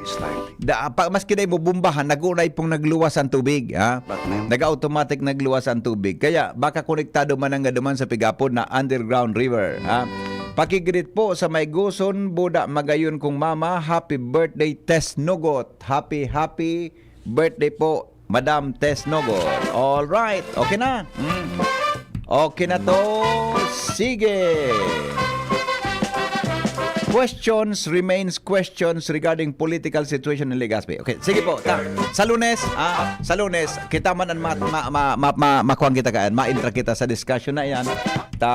Da, pa, maski na mo bombahan, nag-unay pong nagluwas ang tubig, ha? Nag-automatic nagluwas ang tubig. Kaya baka konektado man ang duman sa pigapod na underground river, ha? Pakigreet po sa may guson, Buda, Magayon kong mama. Happy birthday, Tess Nugot. Happy, happy birthday po, Madam Tess Nogo. All right, okay na. Mm. Okay na to. Sige. Questions remains questions regarding political situation in Legazpi. Okay, sige po. Ta, sa Lunes, ah, sa Lunes, kita man ang ma, ma, ma, ma, ma, makuha kita kaan, ma-entra kita sa discussion na yan. Ta,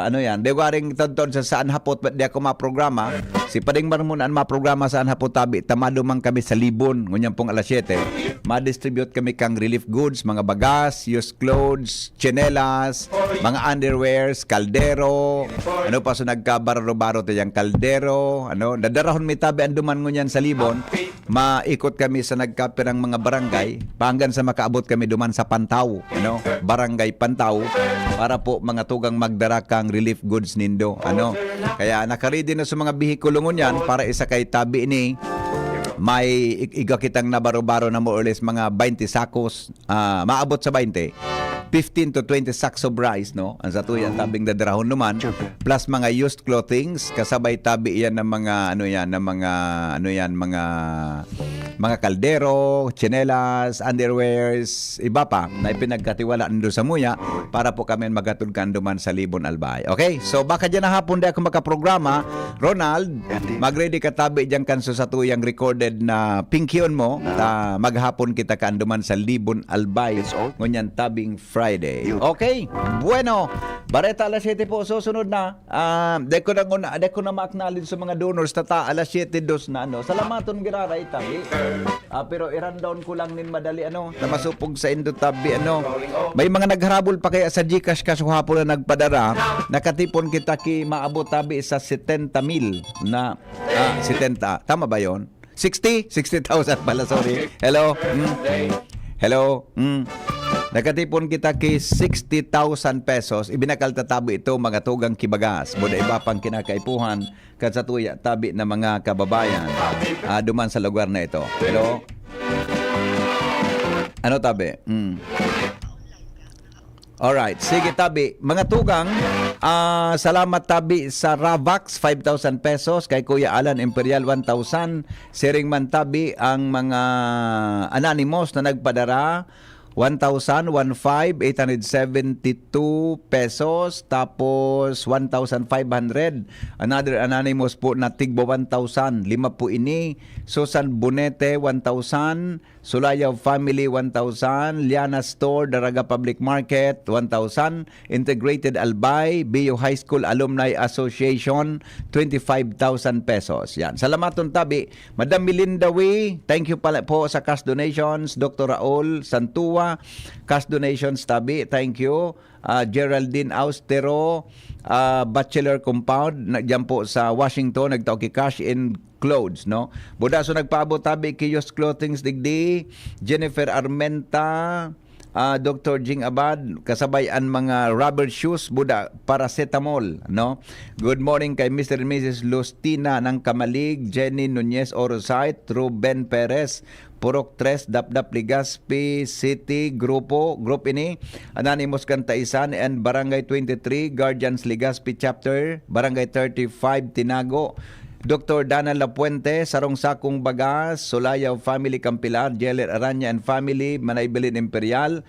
ano yan, di waring tadtod sa saan hapot, ba't di ako maprograma? Si Pading Marmon ang maprograma saan hapot tabi, ta maduman kami sa Libon, ngunyan pong alas siyete. Ma-distribute kami kang relief goods, mga bagas, used clothes, tsinelas, mga underwears, kaldero, ano pa, so nagkabaro-baro tayang kaldero, ano, dadarahon mi tabi ang duman ngunyan sa Libon. Maikot kami sa nagkapirang mga barangay, panggan sa makaabot kami duman sa Pantaw, ano, Barangay Pantaw, para po mga tugang magdara kang relief goods nindo, ano. Kaya nakaready na sa mga bihikulo ngunyan para isakay tabi ni may ig-, iga kitang nabaro-baro na more or less mga twenty sakos, ah, maabot sa twenty, fifteen to twenty sacks of rice, no? Ang satuya, tabing dadarahon naman, plus mga used clothings, kasabay tabi yan ng mga, ano yan, ng mga, ano yan, mga, mga kaldero, tsinelas, underwears, iba pa na ipinagkatiwala nindo sa muya para po kami maghatod kanduman sa Libon, Albay. Okay? So, baka dyan na hapon di ako makaprograma, Ronald, mag-ready ka tabi dyan kan sa satuyang recorded na pingkion mo, ta maghapon kita kanduman sa Libon, Albay. Ngunyan tabing Friday. Okay? Bueno, bareta alas siyete po, susunod na. Ah, di ko na nguna, di ko na ma-acknowledge sa mga donors, tata, alas siyete dos na, ano. Salamaton giraray tabi. Ah, pero i-rundown ko lang nin madali, ano, na masupog sa indo tabi, ano. May mga nagharabol pa kaya sa GCash kasuhapon na nagpadara. Nakatipon kita ki maabot tabi sa setenta mil na, ah, setenta. Tama ba yon? Sixty? Sixty thousand pala, sorry. Hello? Hmm? Hello? Hmm? Nakatipon kita ki sixty thousand pesos. Ibinakal ta tabi ito, mga tugang kibagas. Buda iba pang kinakaipuhan kan sa tuya tabi na mga kababayan, ah, duman sa lugar na ito. Hello? Ano tabi? Hmm. Alright. Sige, tabi. Mga tugang, ah, salamat tabi sa Ravax, five thousand pesos. Kay Kuya Alan Imperial, one thousand. Siring man tabi ang mga anonymous na nagpadara, one thousand, one five, eight hundred seventy-two pesos. Tapos, one thousand five hundred. Another anonymous po na tigbo one thousand. Lima po ini. Susan Bonete, one thousand. Sulayaw Family, one thousand. Liana Store, Daraga Public Market, one thousand. Integrated Albay, Bio High School Alumni Association, twenty-five thousand pesos. Yan. Salamaton tabi. Madam Melinda Wee, thank you pala po sa cash donations. Doctor Raul Santua, cash donations tabi. Thank you. Ah, Geraldine Austero, ah, Bachelor Compound, na, dyan po sa Washington, nagtao ki cash in clothes, no? Buda, so nagpaabot tabi ki Yus Clothings digdi, Jennifer Armenta, ah, Doctor Jing Abad, kasabay an mga rubber shoes, buda, paracetamol, no? Good morning kay Mister and Missus Lustina ng Kamalig, Jenny Nunez Orosite, Ruben Perez, Purok tres, Dapdap, Legazpi City, Grupo, Group ini, Anonymous Cantaisan and Barangay twenty-three, Guardians Legazpi Chapter, Barangay thirty-five Tinago, Doctor Dana Lapuente, Sarong Sakong Bagas, Sulayaw Family Campilar, Jeler Araña and Family, Manay Belin Imperial,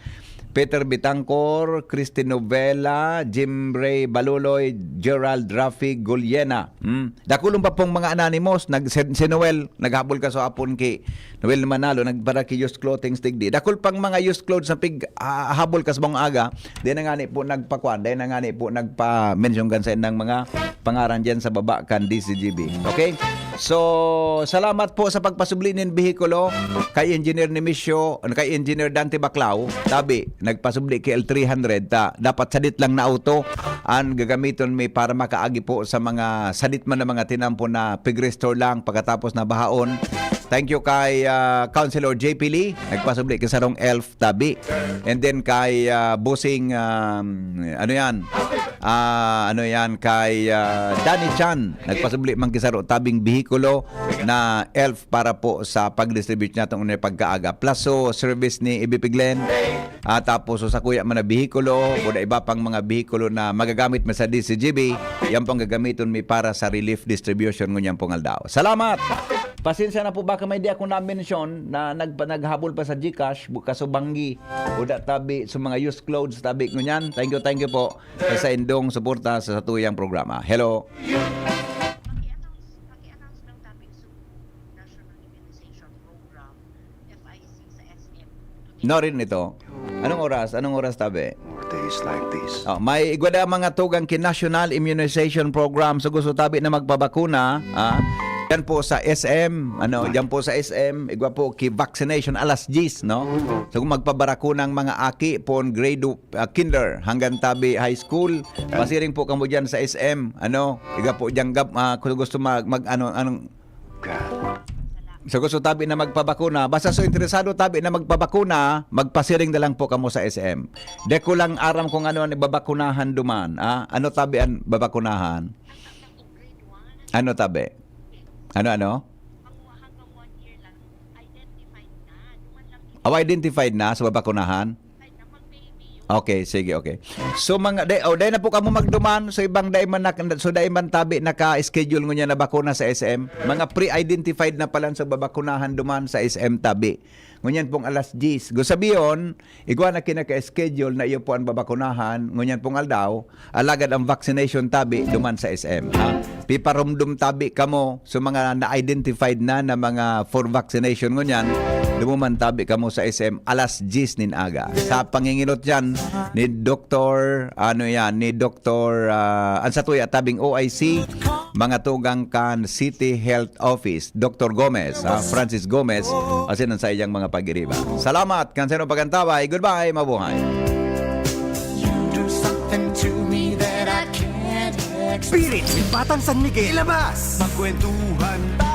Peter Bitangcor, Christine Novela, Jim Ray Baluloy, Gerald Rafi Gulyena. Hmm. Dakulon pa pong mga anonymous, nag, si, si Noel, naghabol ka sa hapon ki Noel Manalo, nagpara ki used clothing digdi. Dakul pang mga used clothes na pig, ah, habol ka sa mga aga, di na nga ni po nagpakuan, di na nga ni po nagpa-mention kan sa indang mga pangaran dyan sa baba kan D C G B. Okay? So, salamat po sa pagpasubli nin behikulo kay Engineer Nemesio, kay Engineer Dante Baclao, tabi, nagpasubli ki L three hundred, ta, dapat sadit lang na auto an gagamiton mi para makaagi po sa mga sadit man na mga tinampo na pig-restore lang pagkatapos na bahaon. Thank you kay, ah, Councilor J P Lee, nagpasubli ki sarong elf tabi. And then kay, ah, Bossing, um, ano yan? Ah, ano yan? Kay, ah, Danny Chan, nagpasubli man ki saro tabing behikulo na elf para po sa pag-distribute natong unay pagkaaga. Plus, so, service ni Ibi Piglen. Ah, tapos, so, sa kuya man na behikulo, o na iba pang mga behikulo na magagamit man sa D C G B, yan pang gagamiton mi para sa relief distribution ngunyan pong aldaw. Salamat! Pasensya na po, baka may di ako na-mention na nagpa-, naghabol pa sa GCash, bu-, kaso banggi, o da tabi, sa mga used clothes, tabi ngunyan. Thank you, thank you po sa, sa indong suporta sa satuyang programa. Hello? Paki-announce, paki-announce lang tabi sa National Immunization Program, F I C, sa S M. No rin ito. Anong oras? Anong oras, tabi? More days like this. Oh, may igwa da mga tugang ki National Immunization Program. So, gusto tabi na magpabakuna, ah, yan po sa S M, ano, yan po sa S M, igwa po ki vaccination alas diyes, no? So, kung magpabarakuna ang mga aki po, grade, ah, kinder hanggang tabi high school, pasiring po kamo dyan sa S M, ano, igwa po dyan, gab-, ah, kung gusto mag, mag, ano, anong, so, gusto tabi na magpabakuna. Basta so interesado tabi na magpabakuna, magpasiring na lang po kamo sa S M. Di ko lang aram kung ano ang ibabakunahan duman. Ah? Ano tabi ang babakunahan? Ano tabi? Ano, ano? Aw, identified na sa babakunahan? Okay, sige, okay. So, mga, dai, oh, dai na po kamo magduman. So, ibang dai man nak-, so, dai man tabi naka-schedule ngunyan na bakuna sa S M. Mga pre-identified na pala sa babakunahan duman sa S M tabi. Ngunyan pong alas diyes. Go sabihon, igwa na kinaka-schedule na iyo po ang babakunahan, ngunyan pong aldaw, alagad ang vaccination tabi duman sa S M, ha? Piparumdum tabi kamo sa mga na-identified na, na mga for vaccination ngunyan, dumuman tabi kamo sa S M alas diyes nin aga. Sa pangingilot yan ni Doktor, ano yan, ni Doktor, ah, ang satuya tabing O I C, mga tugang kan City Health Office, Doktor Gomez, ha, Francis Gomez, asin ang sa iyang mga pag-iriba. Salamat, kan sa inong pag-antabay. Goodbye, mabuhay. You do something to me that I can't explain. Spirit ng Batang San Miguel. Ilabas! Magkwentuhan